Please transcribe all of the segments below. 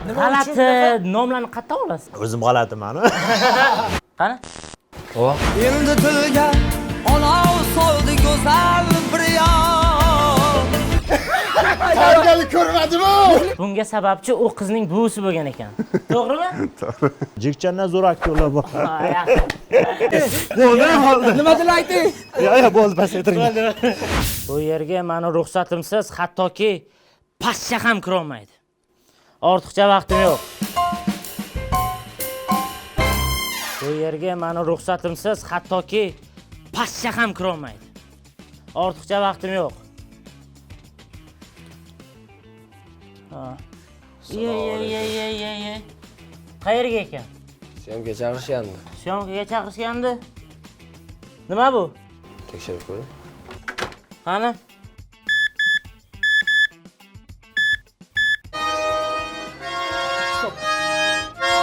G'alati nomlarni qayerdan olasiz? O'zim g'alatiman. Qani? Endi tilga olov soldi go'zal bir yor. Tayyorgarlik ko'rmadimi? Bunga sababchi u qizning buvisi bo'lgan ekan. To'g'rimi? To'g'ri. Jekchandan zo'r aktyorlar bor. Ha, yaxshi. Bo'ldi, bo'ldi. Nima deb ayting? Yo'q, bo'ldi, pasaytiring. Bu yerga meni ruxsatimsiz hattoki pashsha ham kira olmaydi. Ortiqcha vaqtim yo'q. Bu yerga meni ruxsatimsiz hattoki pashsha ham kira olmaydi. Ortiqcha vaqtim yo'q. Ha. Ye ye ye ye ye ye. Qayerga ekan? Syomka chaqirishgandi. Syomkaga chaqirishgandi. Nima bu? Tekshirib ko'ring. Qani?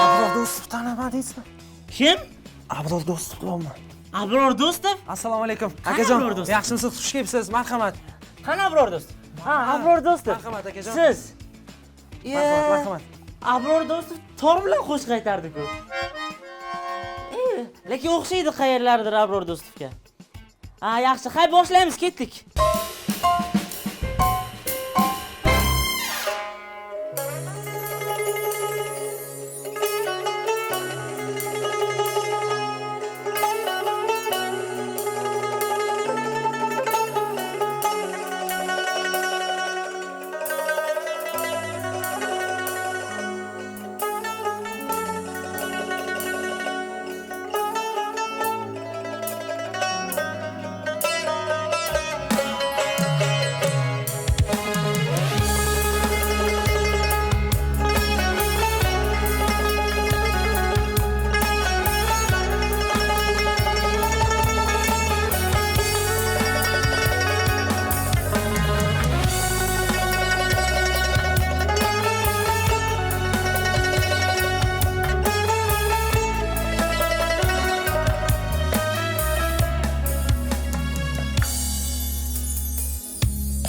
Abror Do'stov tanimadingizmi? Kim? Abror Do'stov deyapman. Abror Do'stov? Assalomu alaykum. Qani Akajon, Abror Do'stov? yaxshimisiz? Xush kelibsiz. Marhamat. Qani Abror Do'stov? Ha, Abror Do'stov. Marhamat akajon. Siz. Marhamat, marhamat. Abror Do'stov tor bilan qo'shiq aytardi-ku. Lekin o'xshaydi qayerlardir Abror Do'stovga. Ha, yaxshi, hay boshlaymiz, ketdik.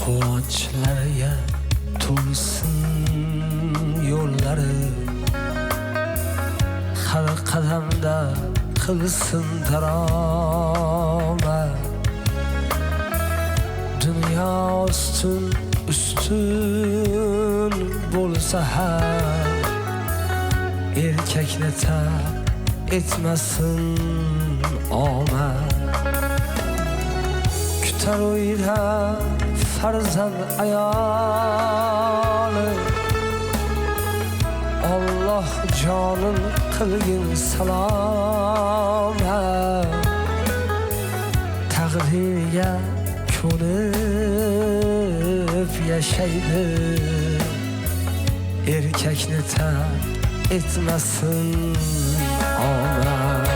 Quvonchlarga to'lsin yo'llari, har qadamda qilsin daromad. Dunyo ustun ustun bo'lsa ham erkakni tark etmasin omad. Kutar uyda farzand ayoli, Alloh jonin qilgin salomat. Taqdirga ko'nib yashaydi, erkakni tark etmasin omad.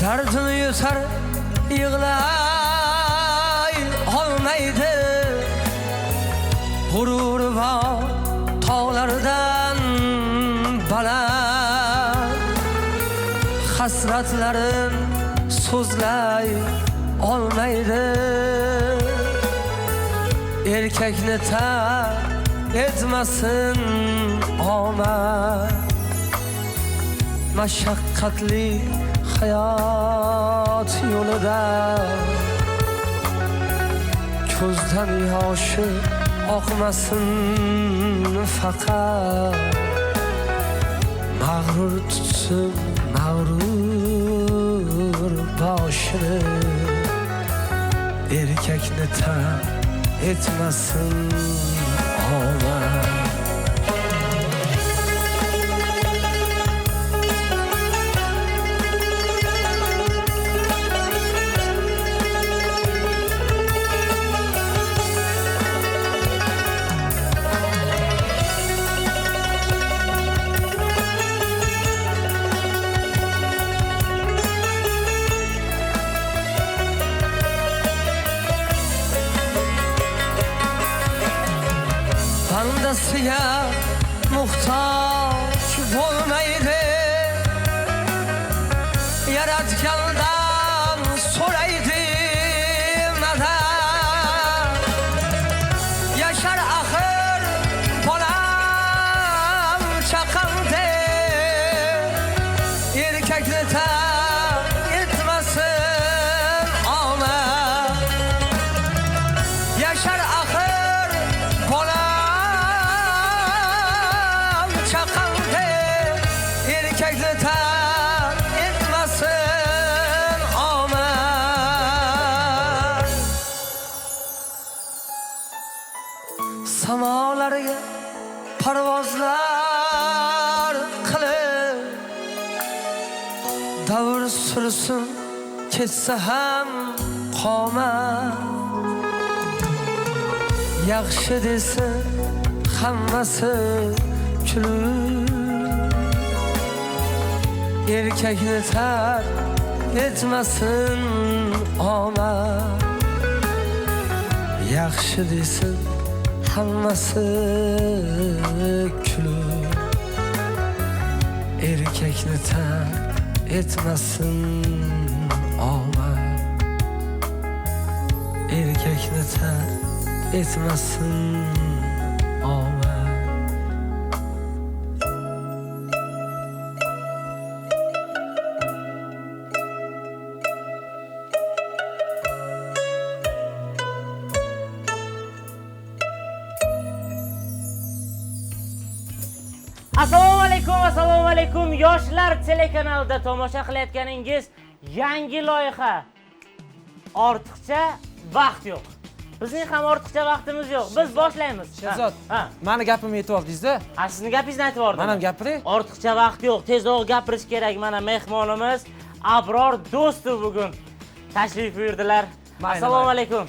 Dardini yutar yig'lay olmaydi, g'ururi bor tog'lardan baland. Hasratlarin so'zlay olmaydi, erkakni tark etmasin omad. Mashaqqatli hayot yo'lida ko'zdan yoshi oqmasin faqat. Mag'rur tutsin mag'rur boshini, erkakni tark etmasin omad. Muhtoj bo'lmaydi, Yaratgandan so'raydi madad. Yashar axir bolam chaqamdi, erkakni tark etmasin omad. Yashar axir bolam chaqamdi, erkakni tark etmasin omad. Samolarga parvozlar qilib, davr sursin ketsa ham qomat. Yaxshi desa hammasi kulib, erkakni tark etmasin omad. Yaxshi desa hammasi kulib, erkakni tark etmasin omad. Erkakni tark etmasin omad. Assalomu alaykum, assalomu alaykum. Yoshlar telekanalida tomosha qilayotganingiz yangi loyiha. Ortiqcha vaqt yo'q. Bizning ham ortiqcha vaqtimiz yo'q. Biz boshlaymiz. Sherzod, Ha. mani gapimni aytib oldingiz-da. Ha, sizni gapingizni aytib yubordim. Men ham gapiray. Ortiqcha vaqt yo'q. Tezroq gapirish kerak. Mana mehmonimiz Abror Do'stov bugun tashrif buyurdilar. Mayli, Assalomu mayli. alaykum.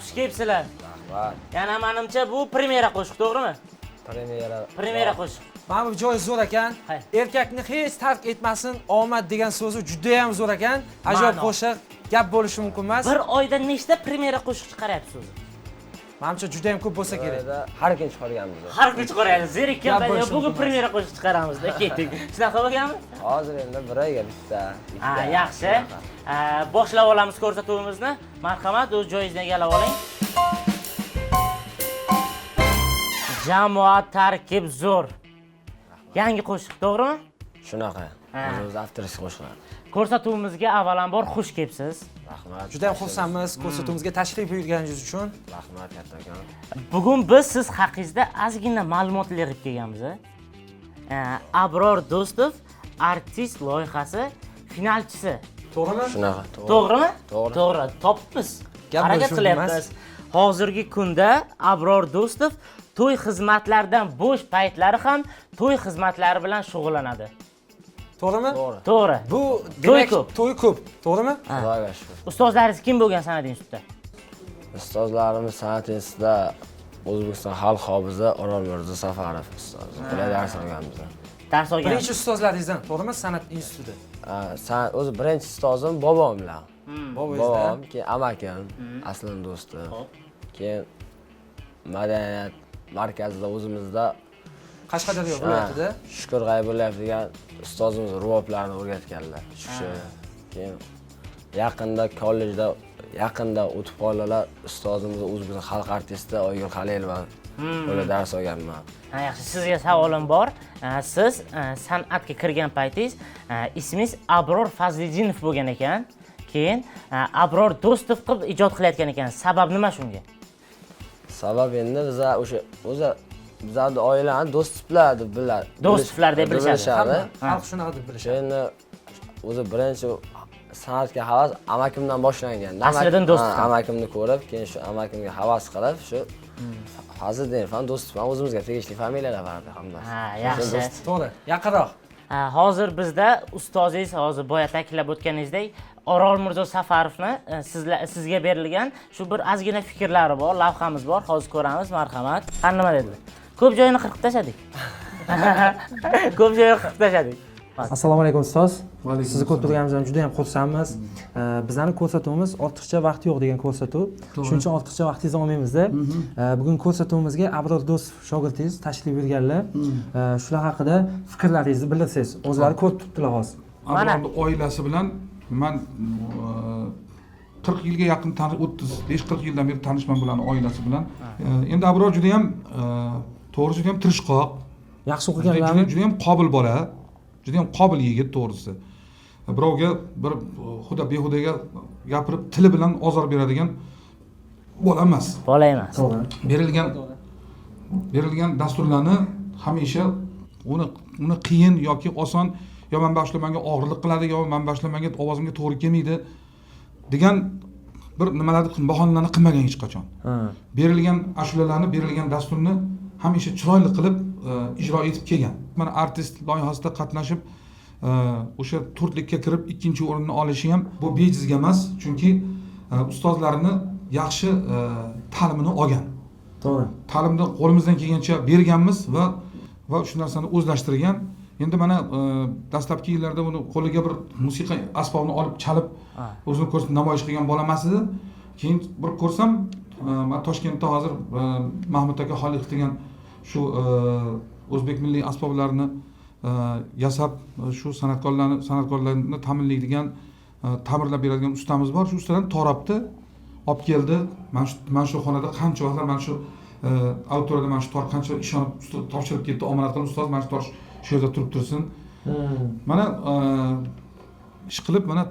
Xush kelibsizlar. Rahmat. Yana menimcha bu premyera qo'shiq, to'g'rimi? Premyera. Premyera qo'shiq. Mana bu joyi zo'r ekan. Hay. Erkakni hech tark etmasin omad degan so'zi juda ham zo'r ekan. Ajoyib Ma'no. qo'shiq, gap bo'lishi mumkin emas. Bir oyda nechta premyera qo'shiq chiqaryapsiz o'zi? Menimcha juda ham ko'p bo'lsa kerak. Har kun chiqarganmiz. Har kun chiqaryapsiz. Zerikkan Gap payt bo'lishi bugun mumkin emas. premyera qo'shiq chiqaramizda, ketdik. Shunaqa bo'lganmi? Hozir endi bir oyga bitta, Ha, ikkita. yaxshi. Boshlab olamiz ko'rsatuvimizni. Marhamat, o'z joyingizni egallab oling. Jamoa tarkib zo'r. Yangi qo'shiq, to'g'rimi? Shunaqa. Ha. O'zimiz avtorskiy qo'shiqlar. Ko'rsatuvimizga avvalambor xush kelibsiz. Rahmat. Juda ham xursandmiz ko'rsatuvimizga tashrif buyurganingiz uchun. Rahmat kattakon. Bugun biz siz haqingizda ozgina ma'lumotlar yig'ib kelganmiz. Abror Do'stov artist loyihasi finalchisi. To'g'rimi? Shunaqa, to'g'ri. To'g'rimi? To'g'ri. To'g'ri, topibmiz. Gap Harakat bo'lishi mumkin qilyapmiz. Hozirgi kunda Abror Do'stov to'y xizmatlaridan bo'sh paytlari ham to'y xizmatlari bilan shug'ullanadi. To'g'rimi? To'g'ri. To'g'ri. Bu To'y demak ko'p. to'y ko'p, to'g'rimi? Xudoga shukr. Ustozlaringiz kim bo'lgan san'at institutida? Ustozlarimiz san'at institutida O'zbekiston xalq hofizi Orol Mirzo Safarov ustoz. Ular dars olganmiz. Dars olgan. Birinchi ustozlaringizdan, to'g'rimi? San'at institutida. Ha, o'zi birinchi ustozim bobom bilan. Bobongizdan. Bobom, keyin amakim, Aslim do'sti. Keyin madaniyat markazida o'zimizda Qashqadaryo viloyatida. Shukur G'aybullayev degan ustozimiz ruboblarni o'rgatganlar. Shu kishi. Keyin yaqinda kollejda yaqinda o'tib qoldilar ustozimiz O'zbekiston xalq artisti Oygul Halilova. Ular dars olganman. Ha, yaxshi, sizga savolim bor. Siz san'atga kirgan paytingiz ismingiz Abror Fazliddinov bo'lgan ekan. Keyin Abror Do'stov qilib ijod qilayotgan ekan. Sabab nima shunga? Sabab endi biza o'sha o'zi bizlarni oilani do'stlar deb biladi. Do'stlar deb bilishadi. Hamma xalq shunaqa deb bilishadi. Endi o'zi birinchi san'atga havas amakimdan boshlangan. Aslidan do'stlar. Amakimni ko'rib, keyin shu amakimga havas qilib, shu Fazliddinov ham Do'stov ham o'zimizga tegishli familiyalar baribir hammasi. Ha, yaxshi. To'g'ri, yaqinroq. Hozir bizda ustozingiz hozir boya ta'kidlab o'tganingizdek Orol Mirzo Safarovni sizga berilgan shu bir ozgina fikrlari bor, lavhamiz bor. Hozir ko'ramiz, marhamat. Ha, nima dedilar? Ko'p joyini qirqib tashladik. Ko'p joyini qirqib tashladik. Assalomu alaykum ustoz. Sizni ko'rib turganimizdan juda ham xursandmiz. Bizlarni ko'rsatuvimiz ortiqcha vaqt yo'q degan ko'rsatuv. Shuning uchun ortiqcha vaqtingizni olmaymizda. Bugun ko'rsatuvimizga Abror Do'stov shogirdingiz tashrif buyurganlar. Shular haqida fikrlaringizni bildirsangiz, o'zlari ko'rib turibdilar hozir. Abrorni oilasi bilan man 40 yilga yaqin 35-40 yildan beri tanishman bularni oilasi bilan. Endi Abror juda ham to'g'risi juda ham tirishqoq, yaxshi o'qiganlarmi? Juda ham qobil bola, juda ham qobil yigit to'g'risi. Birovga bir xudo behudaga gapirib tili bilan ozor beradigan bola emas. Bola emas. To'g'ri. Berilgan dasturlarni hamisha uni qiyin yoki oson, yo men boshlamanga og'irlik qiladi, yo men boshlamanga ovozimga to'g'ri kelmaydi degan bir nimalarni bahonalarni qilmagan hech qachon. Berilgan ashulalarni, berilgan dasturni hamisha chiroyli qilib ijro etib kelgan. Mana artist loyihasida qatnashib o'sha to'rtlikka kirib ikkinchi o'rinni olishi ham bu bejizga emas, chunki ustozlarini yaxshi ta'limini olgan. To'g'ri. Ta'limni qo'limizdan kelgancha berganmiz va shu narsani o'zlashtirgan. Endi mana dastlabki yillarda uni qo'liga bir musiqa asbobini olib chalib o'zini ko'rsatib namoyish qilgan bola emas edi. Keyin bir ko'rsam, man Toshkentda hozir Mahmud aka Xoliqov degan shu o'zbek milliy asboblarini yasab shu san'atkorlarni ta'minlaydigan, ta'mirlab beradigan ustamiz bor. Shu ustadan torabdi, olib keldi. Mana shu xonada qancha vaqtlar mana shu auditoriyada mana shu tor qancha ishonib topshirib ketdi, omonat qilib, ustoz mana shu tor shu yerda turib tursin. Mana ish qilib, mana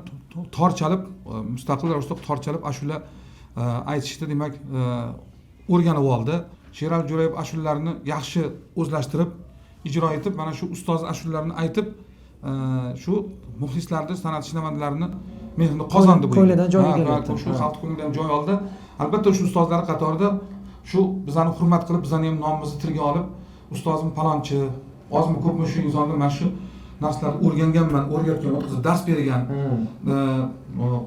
tor chalib, mustaqil ravishda tor chalib ashula aytishdi, demak o'rganib oldi. Sherali Jo'rayev ashulalarni yaxshi o'zlashtirib ijro etib, mana shu ustoz ashulalarini aytib, shu muxlislarni, san'at shinavandlarini mehrini qozondi bu. Ko'nglidan joy oldi. Shu xalq ko'nglidan joy oldi. Albatta shu ustozlar qatorida shu bizani hurmat qilib, bizani ham nomimizni tilga olib, ustozim palonchi, ozmi ko'pmi shu insondan mana shu narsalarni o'rganganman, o'rgatgan, o'tkazib dars bergan,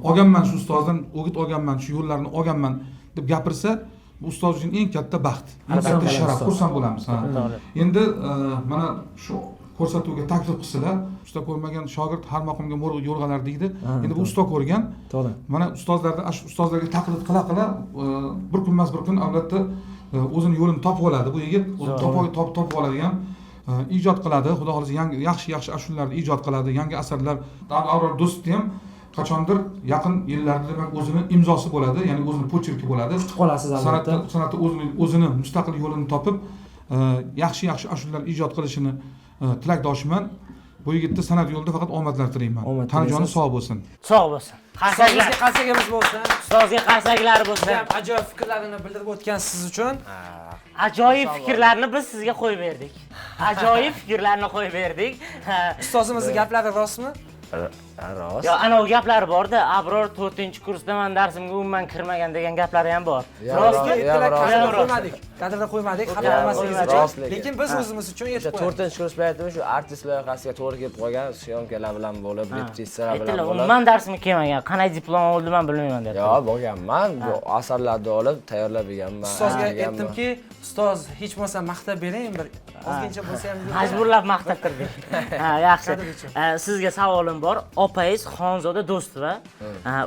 olganman shu ustozdan, o'git olganman, shu yo'llarni olganman deb gapirsa, bu ustoz uchun eng katta baxt, eng katta sharaf, xursand bo'lamiz. Endi mana shu ko'rsatuvga taklif qilsalar, usta ko'rmagan shogird har maqomga yo'rg'alar deydi. Endi bu usta ko'rgan. To'g'ri. Mana ustozlarni, ustozlarga taqlid qila-qila bir kun emas bir kun albatta o'zini yo'lini topib oladi bu yigit, o'zi topib oladigan ijod qiladi. Xudo xohlasa yangi yaxshi-yaxshi ashulalarni ijod qiladi, yangi asarlar. Abror Do'stni ham qachondir yaqin yillarda demak o'zini imzosi bo'ladi, ya'ni o'zini pocherki bo'ladi. Kutib qolasiz albatta. San'atda o'zini mustaqil yo'lini topib, yaxshi-yaxshi ashulalar ijod qilishini tilakdoshiman. Bu yigitni san'at yo'lida faqat omadlar tilayman. Tani joni sog' bo'lsin. Sog' bo'lsin. Qarsaklar, qarsagimiz bo'lsin. Ustozga qarsaklar bo'lsin. Ajoyib fikrlarini bildirib o'tgan siz uchun. Ajoyib fikrlarni biz sizga qo'yib berdik. Ajoyib fikrlarni qo'yib berdik. Ustozimizning gaplari rostmi? Rost. Yo, ana u gaplari borda, Abror 4-kursda men darsimga umuman kirmagan degan gaplari ham bor. Rostmi? Qo'ymadik. Kadrda qo'ymadik, xafa bo'lmasligingiz uchun. Lekin biz o'zimiz uchun aytib qo'yamiz. 4-kurs paytida shu artist loyihasiga to'g'ri kelib qolgan, syomkalar bilan bo'lib, repetitsiyalar bilan bo'lib. Umuman darsimga kelmagan, qanday diplom oldim men bilmayman deyapti. Yo'q, bo'lganman. Bu asarlarni olib tayyorlab berganman. Ustozga aytdimki, ustoz hech bo'lmasa maqtab bering bir ozgincha bo'lsa ham. Majburlab maqtab turdik. Ha, yaxshi. Sizga savolim bor. Opang'iz Xonzoda Do'stova,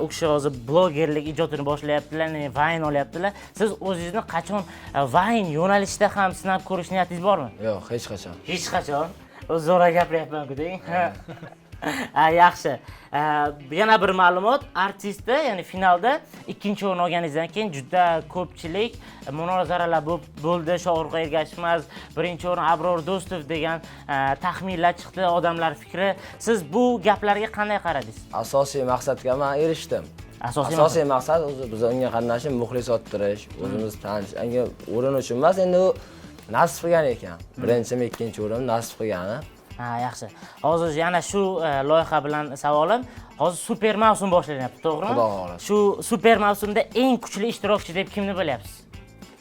u kishi hozir blogerlik ijodini boshlayaptilar, vayn olyaptilar. Siz o'zingizni qachon vayn yo'nalishida ham sinab ko'rish niyatingiz bormi? Yo'q, hech qachon. Hech qachon. O'zi zo'ra gapiryapman-ku deng. Yaxshi. Yana bir ma'lumot, artistda, ya'ni finalda ikkinchi o'rin olganingizdan keyin juda ko'pchilik munozaralar bo'ldi, Shohruh Ergashevmas, birinchi o'rin Abror Do'stov degan taxminlar chiqdi, odamlar fikri. Siz bu gaplarga qanday qaradingiz? Asosiy maqsadga men erishdim. Asosiy maqsad o'zi biz unga qatnashib muxlis orttirish, o'zimiz tanish. Unga o'rin uchun emas, endi u nasib qilgan ekan. Birinchimi, ikkinchi o'rin nasib qilgani. Ha, yaxshi. Hozir yana shu loyiha bilan savolim. Hozir super mavsum boshlanyapti, to'g'rimi? Xudo xohlasa. Shu super mavsumda eng kuchli ishtirokchi deb kimni bilyapsiz?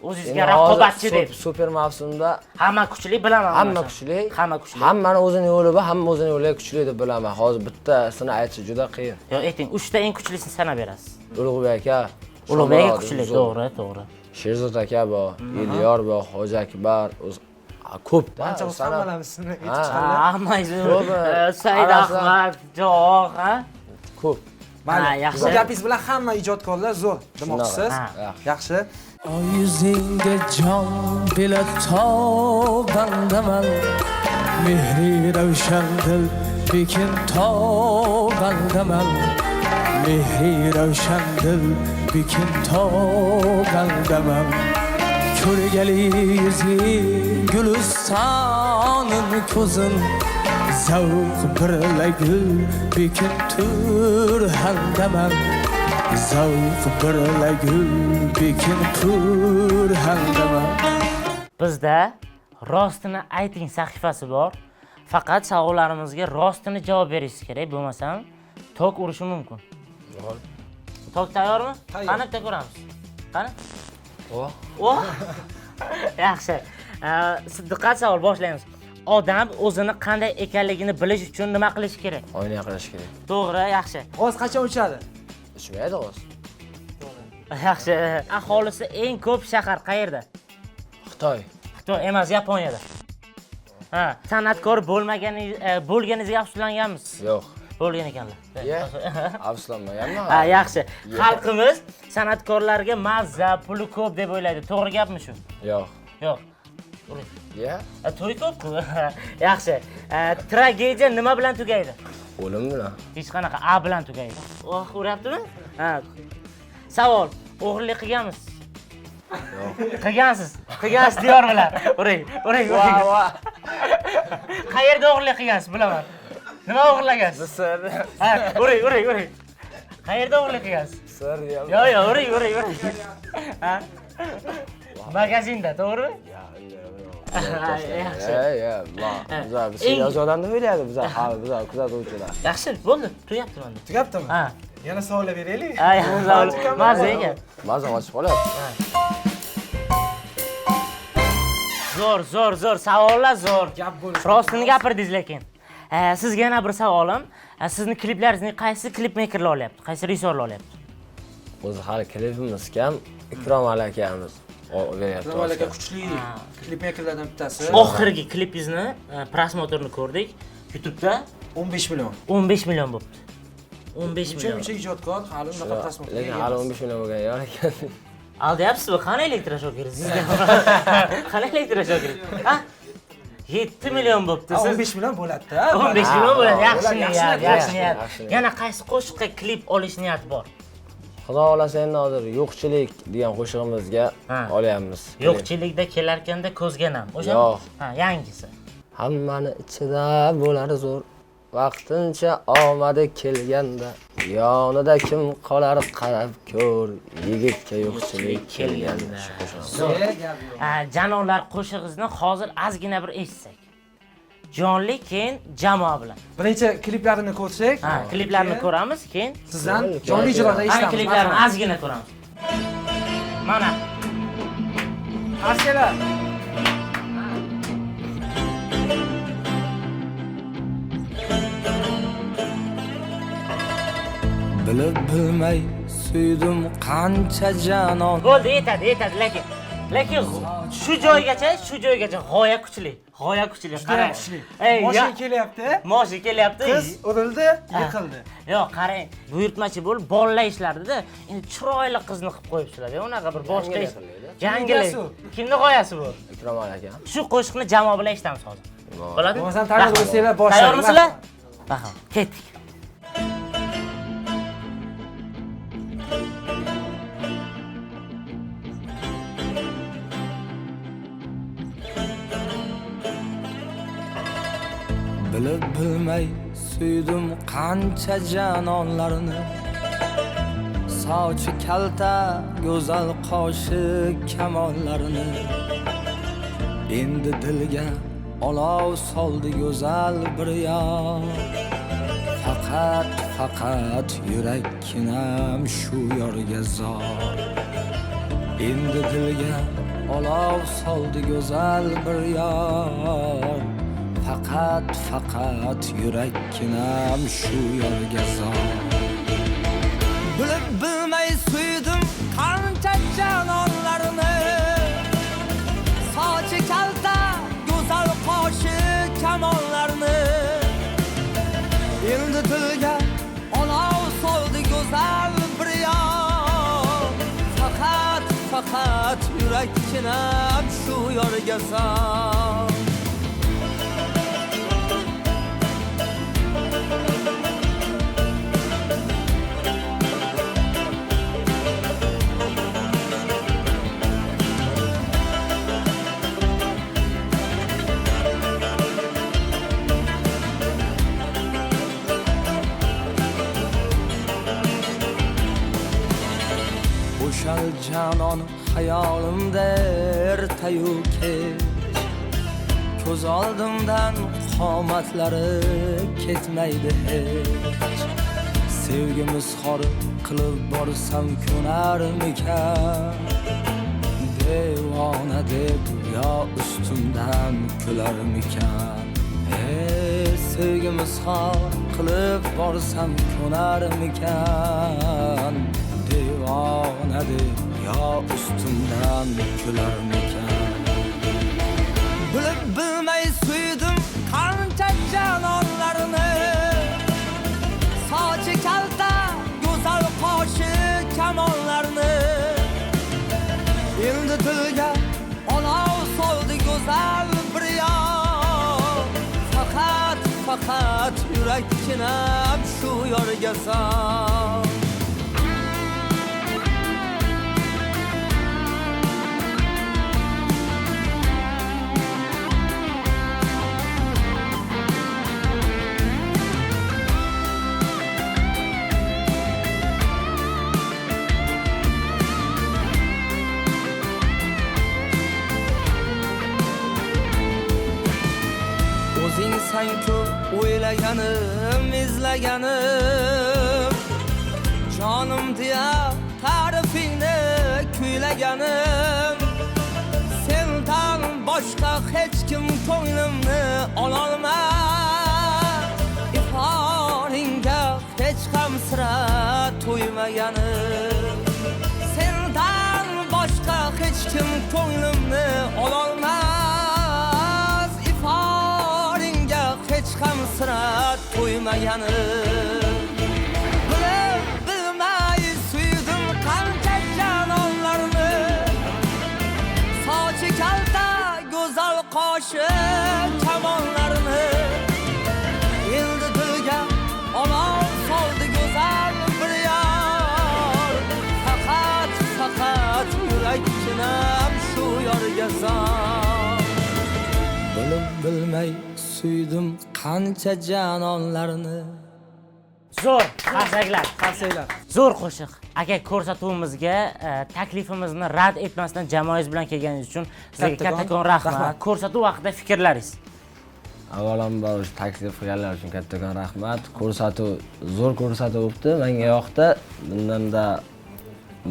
O'zingizga raqobatchi deb. Super mavsumda hamma kuchli bilaman. Hamma kuchli. Hamma kuchli. Hammani o'zini yo'li bor, hamma o'zini yo'li kuchli deb bilaman. Hozir bittasini aytish juda qiyin. Yo'q, ayting, 3 ta eng kuchlisini sanab berasiz. Ulug'bek aka. Ulug'bek aka kuchli, to'g'ri, to'g'ri. Sherzod aka bor, Elyor bor, Hoji Akbar, o'z Ko'p-da. Ancha hammalarimiz sizni aytib Ha. chiqadilar. Hammangiz Ko'p, Said arasida- Ahmad, Javoh, ha? Ko'p. Ha, Mayli. yaxshi. Bu gapingiz bilan hamma ijodkorlar zo'r demoqchisiz. Ha. Yaxshi. Yuzingga jon bila tobbandaman Mehri ravshan dil bekin tobbandaman Mehri ravshan dil bekin tobbandaman Ko'rgali yuzing gulistonin ko'zin Zavq birla gul bekin tur handaman Zavq birla gul bekin tur handaman. Bizda rostini ayting sahifasi bor. Faqat savollarimizga rostini javob berishingiz kerak, bo'lmasam tok urishi mumkin. Tok tayyormi? Tayyor. Qani bitta ko'ramiz. Qani? Oh. Oh. Yaxshi. Diqqat, savol boshlaymiz. Odam o'zini qanday ekanligini bilish uchun nima qilish kerak? Oyna qilish kerak. To'g'ri, yaxshi. G'oz qachon uchadi? Uchmaydi g'oz. Yaxshi. Aholisi eng ko'p shahar qayerda? Xitoy. Xitoy emas, Yaponiyada. Ha, san'atkor bo'lganingizga afsuslanganmisiz? Yo'q. Bo'lgan ekanlar. Ye. Afsuslanmaganman. Ha, yaxshi. Xalqimiz san'atkorlarga mazza, puli ko'p deb o'ylaydi. To'g'ri gapmi shu? Yo'q. Yo'q. Ye. To'y ko'p-ku. Yaxshi. Tragediya nima bilan tugaydi? O'lim bilan. Hech qanaqa A bilan tugaydi. Oh, uryaptimi? Ha. Savol. O'g'irlik qilganmisiz? Yo'q. Qilgansiz. Qilgansiz diyor bilan. Uring, uring, uring. Qayerda o'g'irlik qilgansiz bilaman. Nima o'g'irlagansiz? Sir. Ha, uring, uring, uring. Qayerda o'g'irlik qilgansiz? Sir deyapman. Yo'q, yo'q, uring, uring, uring. Ha? Magazinda, to'g'rimi? Yaxshi. Ya, bizlar biz serial odam deb o'ylaydi bizlar, hali bizlar kuzatuvchilar. Yaxshi, bo'ldi, tugabdi menda. Tugabdimi? Ha. Yana savollar beraylik. Ha, yana savol. Mazza ekan. Mazza qochib qolyapti. Zo'r, zo'r, zo'r. Savollar zo'r. Gap bo'lishi. Rostini gapirdingiz lekin. Sizga yana bir savolim. Sizni kliplaringizni qaysi klipmeykerlar olyapti? Qaysi rejissyorlar olyapti? O'zi hali klipimiz kam, Ikrom Ali akamiz beryapti. Ikrom aka kuchli klipmeykerlardan bittasi. Oxirgi klipingizni prosmotrni ko'rdik. YouTube'da 15 million. 15 million bo'libdi. 15 million. Uncha ijodkor hali unaqa prosmotrga Lekin ega hali emas. 15 million bo'lgan yo'q ekan. Aldayapsizmi? Qani elektroshoker sizga? Qani elektroshoker? Ha? 7 million bo'libdi. Ha, Siz 15 million bo'ladi-da. 15 million bo'ladi. Yaxshi niyat, yaxshi niyat. Yaxshi niyat. Yana qaysi qo'shiqqa klip olish niyati bor? Xudo xolasa endi hozir yo'qchilik degan qo'shig'imizga olyapmiz. Yo'qchilikda kelarkanda ko'zga nam. O'sha? Yo'q. Ha, yangisi. Hammani ichida bo'lar zo'r. Vaqtincha omadi kelganda yonida kim qolar qarab ko'r, yigitga yo'qchilik kelganda. Shu qo'shig'imiz. Janonlar qo'shig'ingizni hozir ozgina bir eshitsak. Jonli, keyin jamoa bilan. Birinchi kliplarini ko'rsak, Ha, kliplarni ko'ramiz, keyin sizdan jonli ijroda Ana eshitamiz. kliplarni ozgina ko'ramiz. Mana. Askelar. Bilib bilmay suydim qancha janon. Bo'ldi, yetadi, yetadi, lekin shu joygacha g'oya kuchli. G'oya kuchli, qarang. Kuchli. Ey, Mashina kelyapti. Mashina kelyapti. Qiz urildi, yiqildi. Yo'q, qarang, buyurtmachi bo'lib bolalar ishlardida. Endi chiroyli qizni qilib qo'yibsizlar, unaqa bir boshqa ish. Yangilik. Kimning g'oyasi bu? Ikrom aka. Shu qo'shiqni jamoa bilan eshitamiz hozir. Bo'ladimi? Bo'lmasam tayyor bo'lsanglar boshlaylik. Tayyormisizlar? Rahmat. Ketdik. Bilib bilmay suydim qancha janonlarni. Sochi kalta go'zal qoshi kamonlarini. Endi dilga olov soldi go'zal bir yor. Faqat faqat yurakkinam shu yorga zor. Endi dilga olov soldi go'zal bir yor. Faqat faqat yurakkinam shu yorga zor. Bilib bilmay suydim qancha janonlarni. Sochi kalta go'zal yurakkinam shu yorga zor. O'shal janon xayolimda ertayu kech, ko'z oldimdan qomatlari ketmaydi hech. Sevgimiz xor qilib borsam ko'narmikan, devona deb yo ustimdan kularmikan. Ey sevgimiz xor qilib borsam ko'narmikan, devona deb yo ustimdan kularmikan. Bilib bilmay suydim qancha janonlarni, sochi kalta go'zal qoshi kamonlarni. Endi tilga olov soldi go'zal bir yor, faqat faqat yurakkinam shu yorga zor. O'zingsan-ku o'ylaganim, izlaganim, jonim deya ta'rifingni kuylaganim. Sendan boshqa hech kim ko'nglimni ololmas, iforingga hech ham sira to'ymaganim. Sendan boshqa hech kim ko'nglimni ololmas, iforingga hech ham sira to'ymaganim. Bilib bilmay suydim qancha janonlarni, sochi kalta go'zal qoshi kamonlarni. Endi tilga olov soldi go'zal bir yor, faqat faqat yurakkinam shu yorga zor. Bilib bilmay suydim qancha janonlarni. Zo'r, qarsaklar, qarsaklar. Zo'r qo'shiq. Aka, ko'rsatuvimizga taklifimizni rad etmasdan jamoangiz bilan kelganingiz uchun sizga kattakon rahmat. Ko'rsatuv haqida fikrlaringiz? Avvalambor taklif qilganlar uchun kattakon rahmat. Ko'rsatuv zo'r ko'rsatuv bo'libdi, menga yoqdi. Bundan-da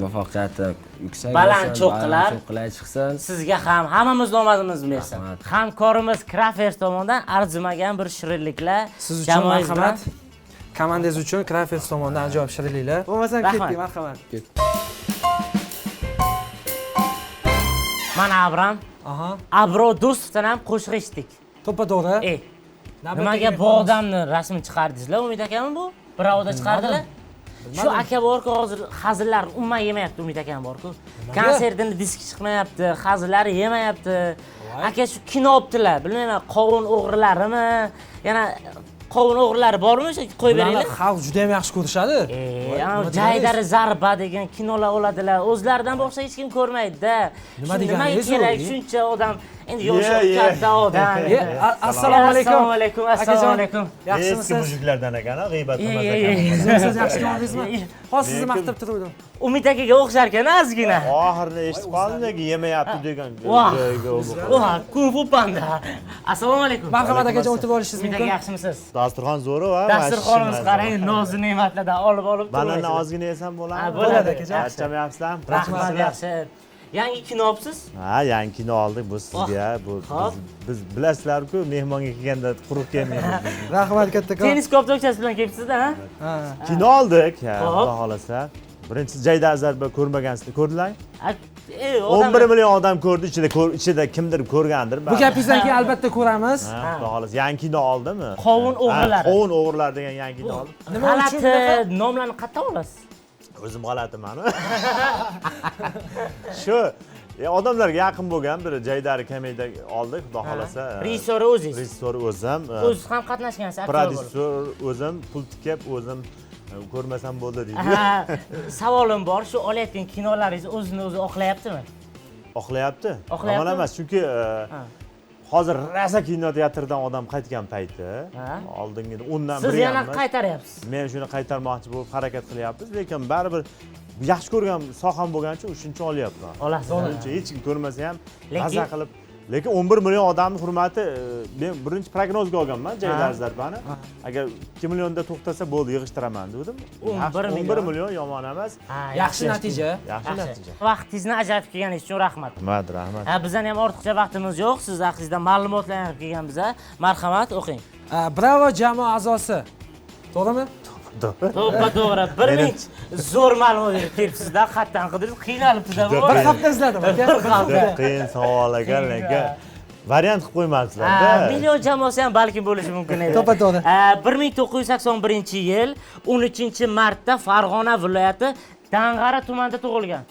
muvaffaqiyati yuksak baland cho'qqilar chiqsin. Sizga ham hammamizni omadimizni bersin. Hamkorimiz Crafers tomonidan arzimagan bir shirinliklar siz uchun marhamat. Komandangiz uchun Crafers tomonidan ajoyib shirinliklar. Bo'lmasam ketdik, marhamat. Mana Abram. Aha. Abro Do'stovdan ham qo'shiq eshitdik. To'ppa-to'g'ri. Nimaga bu odamni rasmini chiqardingizlar, Umid akami bu? Birovda chiqardilar. Shu aka borku hozir hazillarni umuman yemayapti Umid akam borku. Konsertini diski chiqmayapti, hazillari yemayapti. Aka shu kino olibdilar, bilmayman, qovun o'g'rilarimi, yana qovun o'g'rilari bormi o'sha qo'yib beringlar. Xalq juda ham yaxshi ko'rishadi. Jaydari zarba degan kinolar oladilar. O'zlaridan boshqa hech kim ko'rmaydi-da. Nima deganingiz? Kerak shuncha odam, endi yoshi katta odam. Assalomu alaykum. Assalomu alaykum. Assalomu alaykum. Yaxshimisiz? Eski mujiklardan ekan, g'iybat qilmas ekan. Siz yaxshi ko'rdingizmi? Hozir sizni maqtab turdim. Umid akaga o'xshar ekan ozgina. Oxirini eshitib qoldim, yemayapti degan joyga u. Voh, Kung Fu Panda. Assalomu alaykum. Marhamat akajon, o'tib olishingiz mumkin. Umid aka yaxshimisiz? Dasturxon zo'ri va dasturxonimiz qarang, noz ne'matlardan olib olib turibmiz. Bananni ozgina yesam bo'ladimi? Bo'ladi akajon. Charchamayapsizlarmi? Rahmat, yaxshi. Yangi kino olibsiz? Ha, yangi kino oldik bu sizga. Bu biz bilasizlar-ku, mehmonga kelganda quruq kelmaymiz. Rahmat kattakon. Tennis koptokchasi bilan kelibsiz-da, ha? Kino oldik, xudo xolasa. Birinchisi Jaydar zarba ko'rmagansizlar, ko'rdilar? 11 million odam ko'rdi, ichida kimdir ko'rgandir. Bu gapingizdan keyin albatta ko'ramiz. Xudo xolasa, yangi kino oldimi? Qovun o'g'rilari. Qovun o'g'rilari degan yangi kino oldim. Nima uchun bunaqa nomlarni qayerdan olasiz? O'zim g'alatiman. Shu Odamlarga yaqin bo'lgan bir Jaydari komediya oldik, xudo xolasa. Rejissyori o'zingiz. Rejissyor o'zim. O'zingiz ham qatnashgansiz, aktyor bo'lib. Prodyuser o'zim, pul tikib o'zim ko'rmasam bo'ldi deydi. Savolim bor, shu olayotgan kinolaringiz o'zini o'zi oqlayaptimi? Oqlayapti. Yomon emas, chunki hozir rosa kinoteatrdan odam qaytgan payti, oldingi 10dan biri. Siz yana qaytaryapsiz. Men shuni qaytarmoqchi bo'lib harakat qilyapmiz, lekin baribir yaxshi ko'rgan soham bo'lgani uchun shuncha olyapman. Olasiz. Shuncha hech kim ko'rmasa ham maza qilib, lekin 11 million odamning hurmati, men birinchi prognozga olganman Jaydar Zarbani. Agar 2 millionda to'xtasa bo'ldi, yig'ishtiraman dedim. 11 million yomon emas. Yaxshi natija. Yaxshi natija. Vaqtingizni ajratib kelganingiz uchun rahmat. Rahmat, rahmat. Bizning ham ortiqcha vaqtimiz yo'q. Siz haqingizda ma'lumotlar olib kelgan biza. Marhamat, o'qing. Bravo jamoa a'zosi. To'g'rimi? To'g'ri, to'g'ri. Bir ming zo'r ma'lumot berib kelibsizda, xatdan qidirib qiynalibsiz-da. Bir hafta izladim aka. Bir hafta. Qiyin savol ekan, lekin variant qilib qo'ymabsizlar-da. Million jamoasi ham balkim bo'lishi mumkin edi. To'ppa-to'g'ri. 1981-yil 13-martda Farg'ona viloyati Dang'ara tumanida tug'ilgan.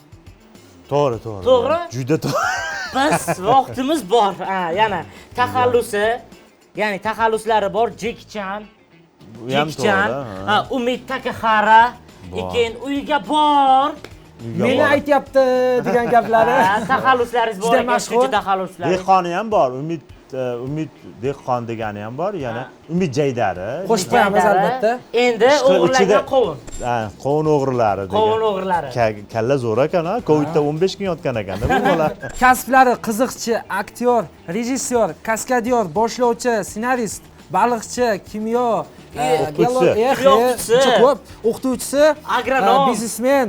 To'g'ri, to'g'ri. To'g'ri? Juda to'g'ri. Biz vaqtimiz bor. Yana taxallusi, ya'ni taxalluslari bor, Jeki Chan. Jeki Chan, Umid Takahara, keyin uyga bor. Meni aytyapti degan gaplari. Taxalluslaringiz bor ekan, shuncha taxalluslar. Dehqoni ham bor, Umid Dehqon degani ham bor, yana Umid Jaydari. Qo'shib qo'yamiz albatta. Endi o'g'irlangan qovun. Ha, qovun o'g'rilari degan. Qovun o'g'rilari. Kalla zo'r ekan, ha, Covidda 15 kun yotgan ekanda bu bola. Kasblari qiziqchi, aktyor, rejissyor, kaskadyor, boshlovchi, ssenarist, baliqchi, kimyo, o'qituvchisi, ko'p, o'qituvchisi, agronom, biznesmen,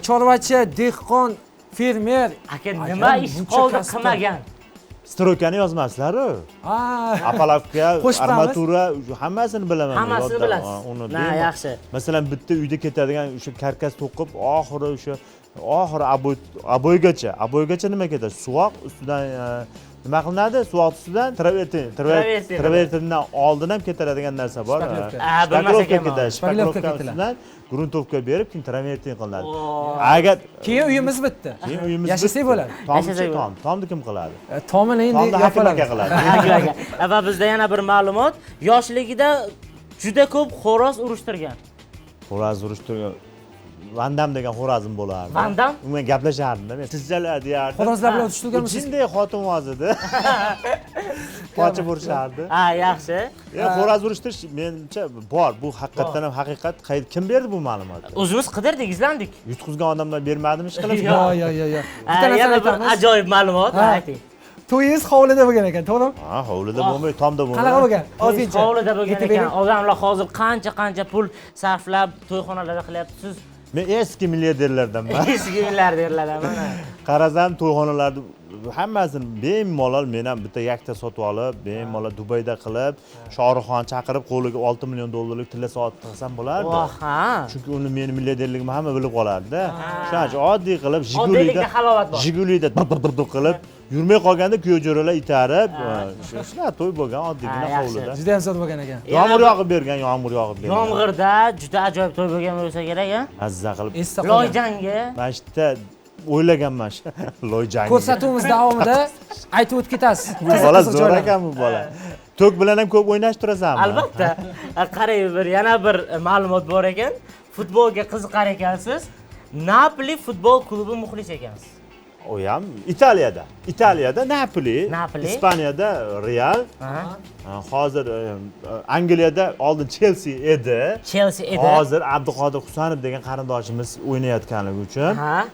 chorvachi, dehqon, fermer. Aka, nima ish qoldi qilmagan? Stroykani yozmaslar-ku. Apalavka, armatura, hammasini bilaman. Hammasini bilasiz. Na, yaxshi. Masalan, bitta uyda ketadigan o'sha karkas to'qib, oxiri o'sha oxiri aboygacha nima ketadi? Suvoq ustidan nima qilinadi? Suvoq ustidan travertindan oldin ham ketiladigan narsa bor. Shpaklovka ketadi. Shpaklovka ustidan gruntovka berib, keyin travertin qilinadi. Agar keyin uyimiz bitdi. Keyin uyimiz yashasak bo'ladi. Tomchi, tom. Tomni kim qiladi? Tomini endi yopiladi. Qiladi. Va bizda yana bir ma'lumot, yoshligida juda ko'p xo'roz urushtirgan. Xo'roz urushtirgan. Vandam degan xo'rozim bo'lardi. Vandam? U bilan gaplashardim-da men. Sizlar deyardim. Xo'rozlar bilan urushtirganmisiz? Jinday xotin edi. Qochib urishardi. Ha, yaxshi. Xo'roz urishtirish menimcha bor. Bu haqiqatan ham haqiqat. Kim berdi bu ma'lumotni? O'zimiz qidirdik, izlandik. Yutqizgan odamlar bermadimi ish qilib? Yo'q, yo'q, yo'q. Bitta narsa aytamiz. Ajoyib ma'lumot, ayting. To'yingiz hovlida bo'lgan ekan, to'g'rimi? Ha, hovlida bo'lmay, tomda bo'lgan. Qanaqa bo'lgan? Ozgincha. Hovlida bo'lgan ekan. Odamlar hozir qancha-qancha pul sarflab to'yxonalarda qilyapti. Siz Men eski milliarderlardanman. Eski milliarderlardanman. Qarasam to'yxonalarni hammasini bemalol men ham bitta yakta sotib olib, bemalol Dubayda qilib, Shohruxxon chaqirib qo'liga 6 million dollarlik tilla soat tiqsam bo'lardi. Voh, ha. Chunki uni meni milliarderligimni hamma bilib qolardi-da. Shuning uchun oddiy qilib Jigunida halovat bor. Jigulida bir qilib yurmay qolganda kuyov jo'ralar itarib, shunaqa to'y bo'lgan oddiygina hovlida. Juda ham zo'r bo'lgan ekan. Yomg'ir yog'ib bergan, yomg'ir yog'ib bergan. Yomg'irda juda ajoyib to'y bo'lgan bo'lsa kerak, ha? Mazza qilib. Loy jangi. Mana shu yerda o'ylaganman shu loy jangi. Ko'rsatuvimiz davomida aytib o'tib ketasiz. Bu bola zo'r ekan bu bola. To'k bilan ham ko'p o'ynash turasanmi? Albatta. Qarang, bir yana bir ma'lumot bor ekan. Futbolga qiziqar ekansiz. Napoli futbol klubi muxlisi ekansiz. O ham Italiyada. Italiyada Napoli, Ispaniyada Real. Hozir Angliyada oldin Chelsea edi. Chelsea edi. Hozir Abduqodir Husanov degan qarindoshimiz o'ynayotganligi uchun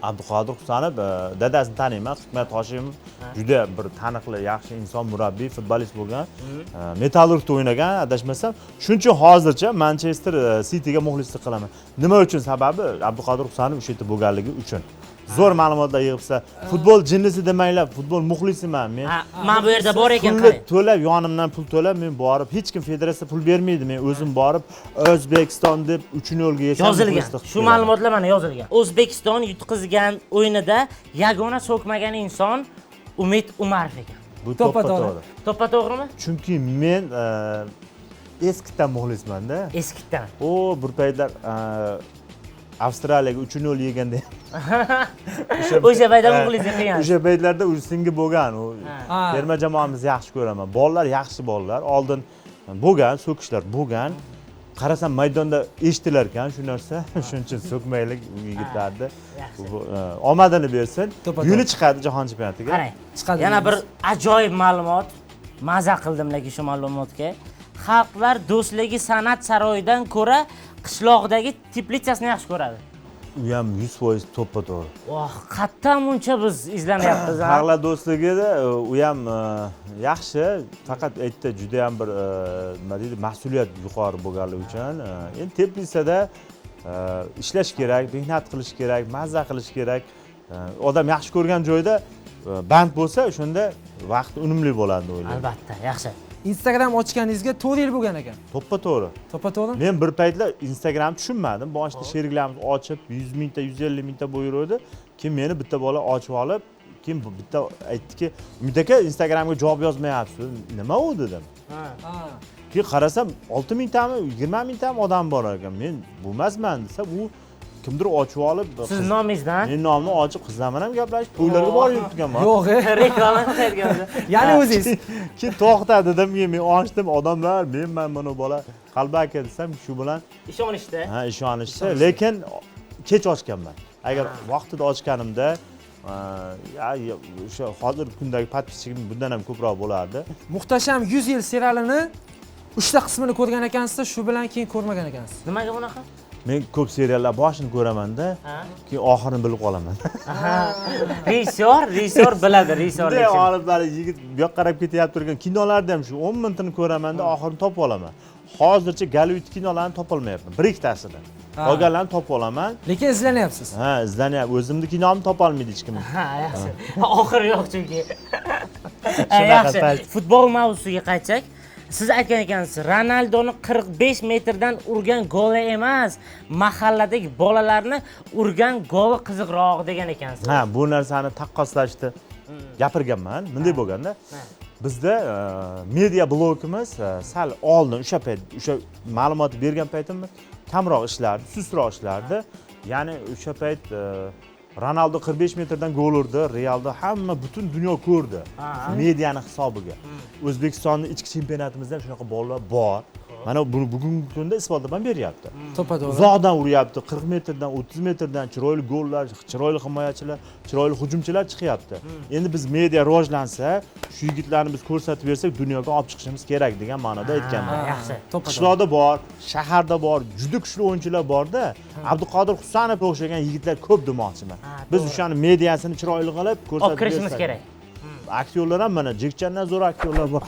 Abduqodir Husanov dadasini taniyman, Hikmat Hoshimov juda bir taniqli, yaxshi inson, murabbiy, futbolist bo'lgan. Metallurgda o'ynagan, adashmasam. Shuning uchun hozircha Manchester Cityga muxlislik qilaman. Nima uchun? Sababi Abduqodir Husanov o'sha yerda bo'lganligi uchun. Zo'r ma'lumotlar yig'ibsa, futbol jinnisi demanglar, futbol muxlisiman men. Men bu yerda bor ekan, qarang. Pul to'lab, yonimdan pul to'lab men borib, hech kim federatsiya pul bermaydi. Men o'zim borib O'zbekiston deb 3-0 ga yetsam yozilgan. Shu ma'lumotlar mana yozilgan. O'zbekiston yutqizgan o'yinida yagona so'kmagan inson Umid Umarov ekan. Bu to'ppa-to'g'ri. To'ppa-to'g'rimi? Chunki men eskidan muxlisman-da. Eskidan. O, bir paytlar Avstraliyaga 3-0 yeganda o'sha paytda muxlislik qilgan. O'sha paytlarda u singib bo'lgan. U terma jamoamizni yaxshi ko'raman. Bolalar yaxshi bolalar. Oldin bo'lgan, so'kishlar bo'lgan. Qarasam maydonda eshitilar ekan shu narsa. Shuning uchun so'kmaylik yigitlarni. Omadini bersin. Yo'li chiqadi jahon chempionatiga. Qarang, chiqadi. Yana bir ajoyib ma'lumot. Maza qildim lekin shu ma'lumotga. Xalqlar do'stligi san'at saroyidan ko'ra qishloqdagi teplitsasini yaxshi ko'radi. U ham 100% to'ppa-to'g'ri. Oh, qayerdan buncha biz izlanyapmiz? Xalqlar do'stligida u ham yaxshi, faqat aytdi juda ham bir nima deydi, mas'uliyat yuqori bo'lganligi uchun. Endi teplitsada ishlash kerak, mehnat qilish kerak, mazza qilish kerak. Odam yaxshi ko'rgan joyda band bo'lsa, o'shanda vaqt unumli bo'ladi deb o'ylayman. Albatta, yaxshi. Instagram ochganingizga 4 yil bo'lgan ekan. To'ppa-to'g'ri. To'ppa-to'g'ri? Men bir paytlar Instagram tushunmadim. Boshida sheriklarimiz ochib 100 mingta, 150 mingta bo'yurdi. Keyin meni bitta bola ochib olib, keyin bitta aytdiki, "Umid aka, Instagramga javob yozmayapsiz. Nima u?" dedim. Ha. Keyin qarasam 6 mingtami, 20 mingtami odam bor ekan. Men bo'lmasman desam, u kimdir ochib olib, siz nomingizdan? Men nomimni ochib qizlar bilan ham gaplashib, to'ylarga borib yuribdiganman. Yo'q, reklama qilayotgan. Ya'ni o'zingiz. Keyin to'xta dedim, men ochdim, odamlar, menman buni bola qalbaki desam, shu bilan ishonishdi. Ha, ishonishdi, lekin kech ochganman. Agar vaqtida ochganimda, o'sha hozirgi kundagi podpischikim bundan ham ko'proq bo'lardi. Muhtasham 100 yil serialini 3 ta qismini ko'rgan ekansiz, shu bilan keyin ko'rmagan ekansiz. Nimaga bunaqa? Men ko'p seriallar boshini ko'raman-da, keyin oxirini bilib qolaman. Rejissyor biladi, rejissyorlik. Bunday olib hali yigit bu yoqqa qarab ketyapti turgan kinolarda ham shu 10 minutini ko'raman-da, oxirini topib olaman. Hozircha Gollivud kinolarini topolmayapman, bir ikkitasini. Qolganlarini topib olaman. Lekin izlanyapsiz. Ha, izlanyapman. O'zimni kinomni topolmaydi hech kim. Ha, yaxshi. Oxiri yo'q chunki. Yaxshi. Futbol mavzusiga qaytsak, siz aytgan ekansiz, Ronaldoni 45 metrdan urgan goli emas, mahalladagi bolalarni urgan goli qiziqroq degan ekansiz. Ha, bu narsani taqqoslashni gapirganman. Bunday bo'lganda, bizda media blokimiz sal oldin o'sha payt, o'sha ma'lumotni bergan paytimiz kamroq ishlardi, sustroq ishlardi. Ya'ni o'sha payt Ronaldo 45 metrdan gol urdi, Realda hamma butun dunyo ko'rdi. Mediani hisobiga. O'zbekistonning ichki chempionatimizda ham shunaqa bolalar bor. Mana buni bugungi kunda isbotlab ham beryapti. To'ppa-to'g'ri. Uzoqdan uryapti, 40 metrdan, 30 metrdan chiroyli gollar, chiroyli himoyachilar, chiroyli hujumchilar chiqyapti. Endi biz media rivojlansa, shu yigitlarni biz ko'rsatib bersak, dunyoga olib chiqishimiz kerak degan ma'noda aytganman. Yaxshi. Qishloqda bor, shaharda bor, juda kuchli o'yinchilar borda. Abduqodir Husanovga o'xshagan yigitlar ko'p demoqchiman. Biz o'shani mediasini chiroyli qilib ko'rsatib kirishimiz kerak. Aktyorlar ham mana Jekchandan zo'r aktyorlar bor.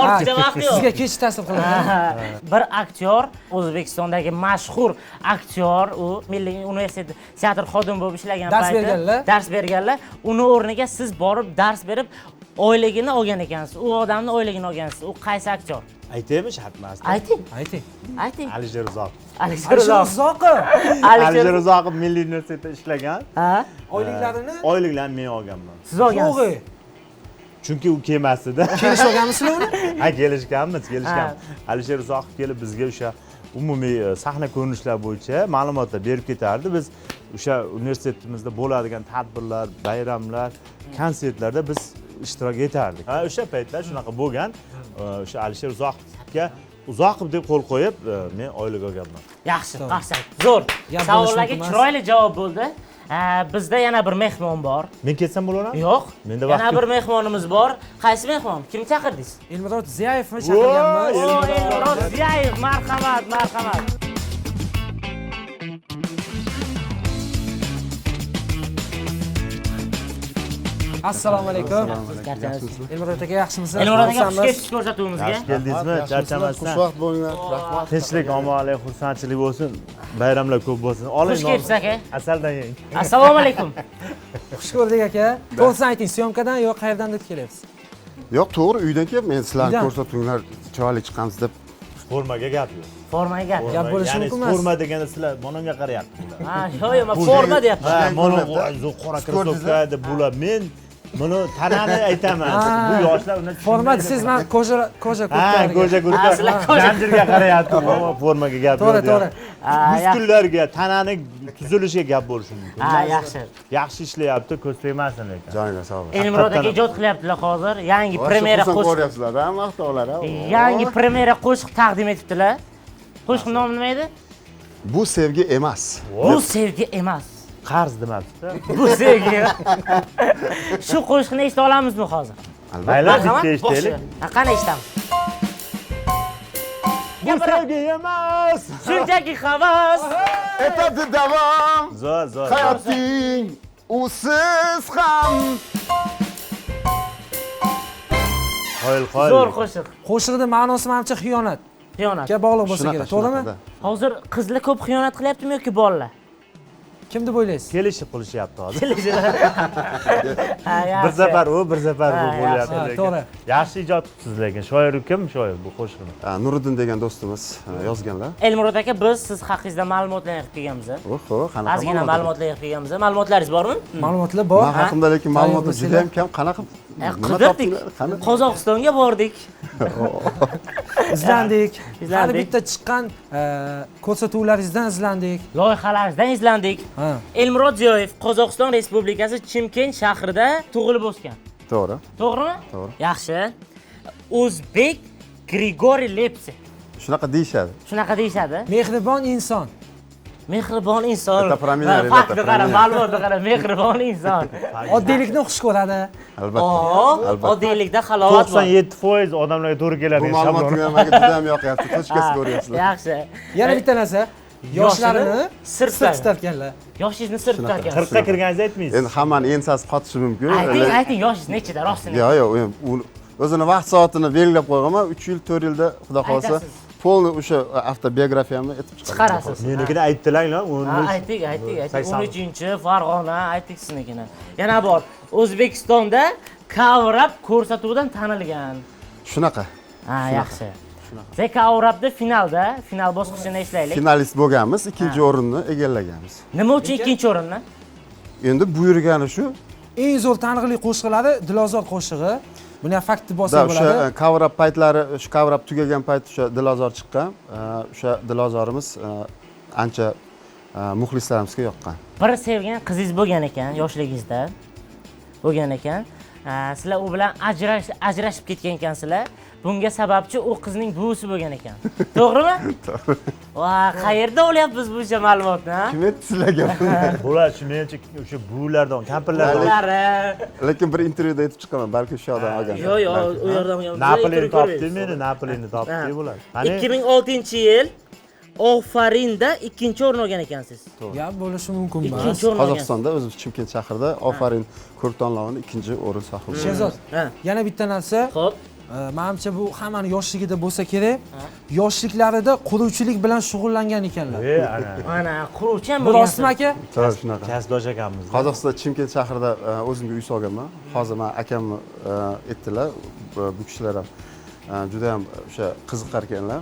Ortiqcha vaqt yo'q. Sizga kech ta'sir qiladi. Bir aktyor, O'zbekistondagi mashhur aktyor, u Milliy universitet teatr xodimi bo'lib ishlagan paytda dars berganlar, uni o'rniga siz borib dars berib oyligini olgan ekansiz. U odamning oyligini olgansiz. U qaysi aktyor? Aytaymi, shart emas. Ayting. Ayting. Ayting. Alisher Uzoqov. Alisher Uzoqov. Alisher Uzoqov Milliy universitetda ishlagan. Ha? Oyliklarini? Oyliklarni men olganman. Siz olgansiz. Chunki u kelmasdi-da. Kelishib olganmisizlar uni? Ha, kelishganmiz, kelishganmiz. Alisher Uzoqov kelib bizga o'sha umumiy sahna ko'rinishlar bo'yicha ma'lumotlar berib ketardi. Biz o'sha universitetimizda bo'ladigan tadbirlar, bayramlar, konsertlarda biz ishtirok etardik. Ha, o'sha paytlar shunaqa bo'lgan. O'sha Alisher Uzoqovga Uzoqov deb qo'l qo'yib, men oylik olganman. Yaxshi, qarsak. Zo'r. Savollarga chiroyli javob bo'ldi. Bizda yana bir mehmon bor. Men ketsam bo'ladimi? Yo'q. Yana bir mehmonimiz bor. Qaysi mehmon? Kimni chaqirdingiz? Elmurod Ziyayevni chaqirganmiz. Elmurod Ziyayev, marhamat, marhamat. Assalomu alaykum. Elmurod aka, yaxshimisiz? Elmurod aka, xush kelibsiz ko'rsatuvimizga. Yaxshi keldingizmi? Charchamasdan. Xushvaqt bo'linglar. Rahmat. Tinchlik, omonlik, xursandchilik bo'lsin. Bayramlar ko'p bo'lsin. Xush kelibsiz aka. Asaldan yeng. Assalomu alaykum. Xush ko'rdik aka. To'g'risini ayting, syomkadan yo qayerdan deb kelyapsiz? Yo'q, to'g'ri, uydan kelib, men sizlarni ko'rsatuvinglar chiroyli chiqamiz deb. Formaga gap yo'q. Formaga gap. Gap bo'lishi mumkin emas. Forma deganda sizlar mononga qarayapsizlar. Ha, yo'q, yo'q, forma deyapman. Ha, monon qora krossovka deb bular. Men Buni tanani aytaman. Bu yoshlar undan Forma desangiz, man кожа кожа Ha, kurtka. кожа kurtka. Sizlar кожа- Zanjirga qarayapti, formaga gap To'g'ri, yo'q. to'g'ri. Muskullarga, tanani tuzilishiga gap bo'lishi mumkin. Ha, yaxshi. Yaxshi ishlayapti, ko'z tegmasin lekin. Joninglar sog' bo'lsin. Elmurod aka ijod qilyaptilar hozir. Yangi premyera Xursand qo'shiq. ko'ryapsizlar, ha, maqtovlar, ha. Yangi premyera qo'shiq taqdim etibdilar. Qo'shiq nomi nima edi? Bu sevgi emas. Bu sevgi emas. Qarz demabsiz-da. Bu sevgi. Shu qo'shiqni eshita olamizmi hozir? Albatta. Mayli, Marhamat, bitta eshitaylik. boshla. Ha, qani eshitamiz? Bu sevgi emas. Shunchaki havas. Etadi davom. Zo'r, zo'r. Hayoting usiz ham. Qoyil, qoyil. Zo'r qo'shiq. Qo'shiqni ma'nosi manimcha xiyonat. Xiyonat. Ga bog'liq bo'lsa Shunaqa, kerak, to'g'rimi? shunaqa-da. Hozir qizlar ko'p xiyonat qilyaptimi yoki bolalar? Kim deb o'ylaysiz? Kelishib qilishyapti hozir. Ha, Bir yaxshi. safar u, bir safar bu Ha, bo'lyapti yaxshi. lekin. To'g'ri. Yaxshi ijod qilibsiz lekin. Shoir kim shoir bu qo'shiqni? Ha, Nuriddin degan do'stimiz yozganlar. Elmurod aka, biz siz haqingizda ma'lumotlar yig'ib kelganmiz. Oho, qanaqa Ozgina ma'lumot? ma'lumotlar yig'ib kelganmiz. Ma'lumotlaringiz bormi? Ma'lumotlar bor. Man haqimda lekin ma'lumotlar juda ham kam. Qanaqa nima Qidirdik. topdinglar? Qani? Qozog'istonga bordik. Izlandik. Hali Izlandik. bitta chiqqan ko'rsatuvlaringizdan izlandik. Loyihalaringizdan izlandik. Ha. Elmurod Ziyoyev Qozog'iston Respublikasi Chimkent shahrida tug'ilib o'sgan. To'g'ri. To'g'rimi? To'g'ri. Yaxshi. O'zbek Grigoriy Lepsi. Shunaqa deyishadi. Shunaqa deyishadi. Mehribon inson. Mehribon inson. Это про меня, ребята, Faktni про qara, меня. ma'lumotni qara, mehribon inson. Oddiylikni xush ko'radi. Albatta. Oo, Albatta. oddiylikda halovat bor. 97% odamlarga to'g'ri Bu keladi ma'lumot shablon. menga juda ham yoqyapti. Tochkasi ko'ryapsizlar. Yaxshi. Yana bitta narsa, yoshlarini sir sir tutar. tutarkanlar. Yoshingizni sir tutar ekansiz. 40 ga kirganingizni aytmaysiz. Endi hammani ensasi qotishi mumkin. Ayting, ayting, yoshingiz nechida, rostini. Yo'q, yo'q, o'zini vaqt soatini belgilab qo'yganman. 3 yil, 4 yilda xudo xohlasa Aytasiz. polni o'sha avtobiografiyamni aytib chiqaraman. Chiqarasiz. Menikini aytdilar, Ha, 13. aytdik, aytdik, aytdik. 80. 13-Farg'ona, aytdik siznikini. Yana bor. O'zbekistonda Cover Up ko'rsatuvidan tanilgan. Shunaqa. Ha, yaxshi. The Cover Up'da finalda, final bosqichini eslaylik. Finalist bo'lganmiz, ikkinchi o'rinni egallaganmiz. Nima uchun ikkinchi o'rinni? Endi buyurgani shu. Eng zo'r taniqli qo'shiqlari Dilozor qo'shig'i. Buni ham fakt deb Da, olsak o'sha bo'ladi. cover up paytlari, shu cover up tugagan payt o'sha Dilozor chiqqan. O'sha Dilozorimiz ancha muxlislarimizga yoqqan. Bir sevgan qizingiz bo'lgan ekan yoshligingizda. Bo'lgan ekan. Sizlar u bilan ajrashib ketgan ekansizlar. Bunga sababchi u qizning buvisi bo'lgan ekan. To'g'rimi? To'g'ri. Va qayerda olyapmiz buncha ma'lumotni, ha? Kim aytdi sizlarga buni? Bular shu menimcha o'sha buvilardan, kampirlardan. Buvilari. Lekin bir intervyuda aytib chiqaman, balki o'sha yoqdan olgan. Yo'q, yo'q, u yerdan olgan. Napolini topdi meni, Napolini topdi bular. Qani? 2006-yil Ofarinda ikkinchi o'rin olgan ekansiz. Gap bo'lishi mumkin emas. Ikkinchi o'rin olgan. Qozog'istonda o'zimiz Chimkent shahrida Ofarin ko'rik tanlovini ikkinchi o'rin sohibi bo'ldim. Sherzod, yana bitta narsa. Xo'p. Menimcha bu hammani yoshligida bo'lsa kerak. Yoshliklarida quruvchilik bilan shug'ullangan ekanlar. Ana. Ana, quruvchi ham Bu bo'lgansiz. rostmi aka? To'g'ri, shunaqa. Kasbdosh ekanmiz. Qozog'istonda Chimkent shahrida o'zimga uy solganman. Hozir men akamni aytdilar, bu kishilar ham juda ham o'sha qiziqar ekanlar.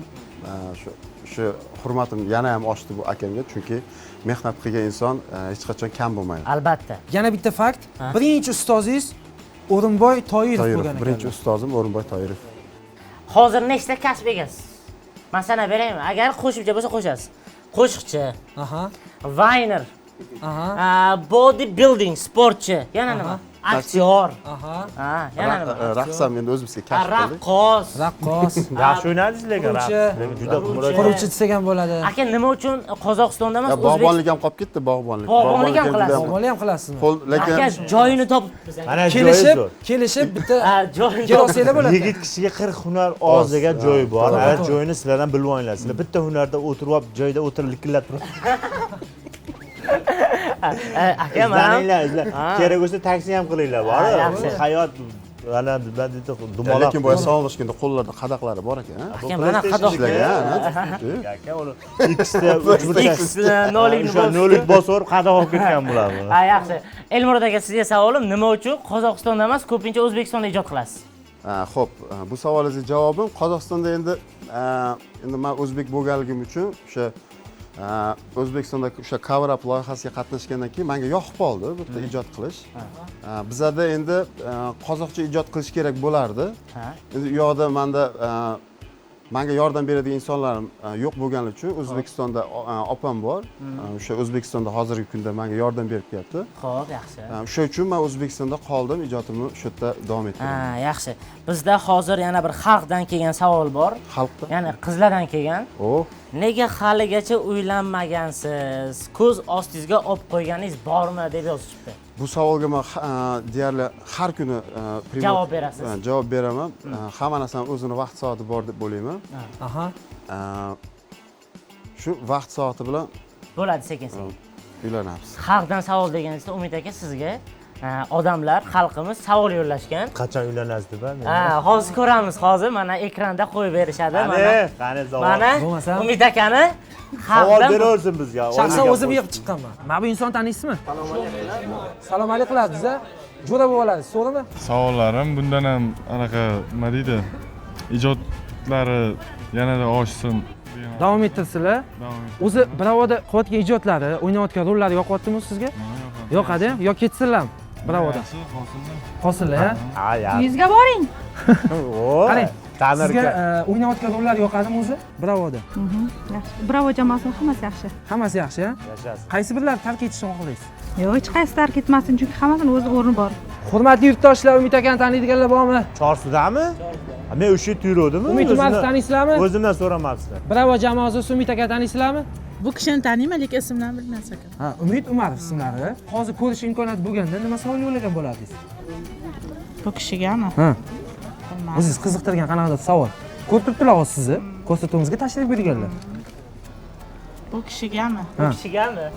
Shu hurmatim yana ham oshdi bu akamga, chunki mehnat qilgan inson hech qachon kam bo'lmaydi. Albatta. Yana bitta fakt, birinchi ustozingiz O'rinboy Toyirov Toyirov, bo'lgan ekan. birinchi ustozim O'rinboy Toyirov. Hozir nechta kasb egasiz? Men sanab beraymi? Agar qo'shimcha bo'lsa qo'shasiz. Qo'shiqchi, Aha. vayner, Aha. body building sportchi, yana nima? Aktyor. Aha. Ha, yana nima? Raqs ham endi o'zimizga kasb qildik. Raqqos. Raqqos. Yaxshi o'ynadingiz lekin Quruvchi. raqs. Lekin juda murojaat. Quruvchi desak ham bo'ladi. Aka, nima uchun Qozog'istonda emas, Ya, O'zbekistonda? bog'bonlik ham qolib ketdi, bog'bonlik. Bog'bonlik ham juda qilasiz. Bog'bonlik ham qilasizmi? Qo'l, lekin Aka, joyini topibmiz. Mana joyi Kelishib, zo'r. kelishib bitta Ha, joyini kelosanglar bo'ladi. Yigit kishiga 40 hunar oz degan joyi bor. To'g'ri, Ana to'g'ri. joyini sizlar ham bilib olinglar. Sizlar bitta hunarda o'tirib olib, joyda o'tirib likillab turib. Aka, mana Izlaninglar, izlan. Kerak bo'lsa taksi ham qilinglar, bor. Yaxshi. Hayot ana nima deydi, dumaloq. Lekin boya sog'lashganda qo'llarda qadaqlari bor ekan, ha? Aka, mana qadoq. Ishlagan, ha? Aka, uni ikkisida uchburchak. Ikkisida nolikni O'sha bosib. nolik bosib qadaq olib ketgan bular. Ha, yaxshi. Elmurod aka, sizga savolim, nima uchun Qozog'istonda emas, ko'pincha O'zbekistonda ijod qilasiz? Xo'p, bu savolingizga javobim Qozog'istonda endi endi men o'zbek bo'lganligim uchun o'sha O'zbekistonda o'sha Cover Up loyihasiga qatnashgandan keyin menga yoqib qoldi bu yerda ijod qilish. Bizada endi qozoqcha ijod qilish kerak bo'lardi. Endi u yoqda menda menga yordam beradigan insonlarim yo'q bo'lgani uchun O'zbekistonda opam bor. O'sha O'zbekistonda hozirgi kunda menga yordam berib kelyapti. Xo'p, yaxshi. O'sha uchun men O'zbekistonda qoldim, ijodimni o'sha yerda davom ettiraman. Ha, yaxshi. Bizda hozir yana bir xalqdan kelgan savol bor. Xalqdan? Ya'ni qizlardan kelgan. O. Nega haligacha uylanmagansiz? Ko'z ostingizga olib qo'yganingiz bormi deb yozishibdi. Bu savolga men deyarli har kuni javob berasiz. Javob beraman. Hamma narsani o'zini vaqt soati bor deb o'ylayman. Aha. Shu vaqt soati bilan bo'ladi sekin-sekin. Uylanamiz. Xalqdan savol deganingizda Umid aka sizga odamlar, xalqimiz savol yo'llashgan. Qachon uylanasiz deb? Ha, hozir ko'ramiz, hozir mana ekranda qo'yib berishadi. Mana qani savol. Mana Umid akani savol beraversin bizga. Shaxsan o'zim yig'ib chiqqanman. Mana bu inson taniysizmi? Salom alik qilasiz-a? Jo'ra bo'lib olasiz, to'g'rimi? Savollarim bundan ham anaqa nima deydi? Ijodlari yanada oshsin. Davom ettirsinlar. O'zi Bravoda qilayotgan ijodlari, o'ynayotgan rollari yoqyaptimi sizga? Yoqadi, yo ketsinlarmi? Bravoda. Qolsinlar, ha? Uyingizga boring. Qarang, sizga o'ynayotgan rollar yoqadimi o'zi? Bravoda. Yaxshi. Bravo jamoasi hammasi yaxshi. Hammasi yaxshi, ha? Qaysi birlari tark etishni xohlaysiz? Yo'q, hech qaysi tark etmasin, chunki hammasini o'z o'rni bor. Hurmatli yurtdoshlar, Umid akani taniydiganlar bormi? Chorsudami? Men o'sha yerda yuruvdimmi? Umid Umarov taniysizlarmi? O'zimdan so'ramabsizlar. Bravo jamoasi Umid aka taniysizlarmi? Bu kishini taniyman, lekin ismlarini bilmas ekan. Ha, Umid Umarov ismlari. Hozir ko'rish imkoniyati bo'lganda nima savol yo'llagan bo'lardingiz? Bu kishigami? Ha. O'zingiz qiziqtirgan qanaqadir savol. Ko'rib turibdilar hozir sizni. Ko'rsatuvimizga tashrif buyurganlar. Bu kishigami? Bu kishigami?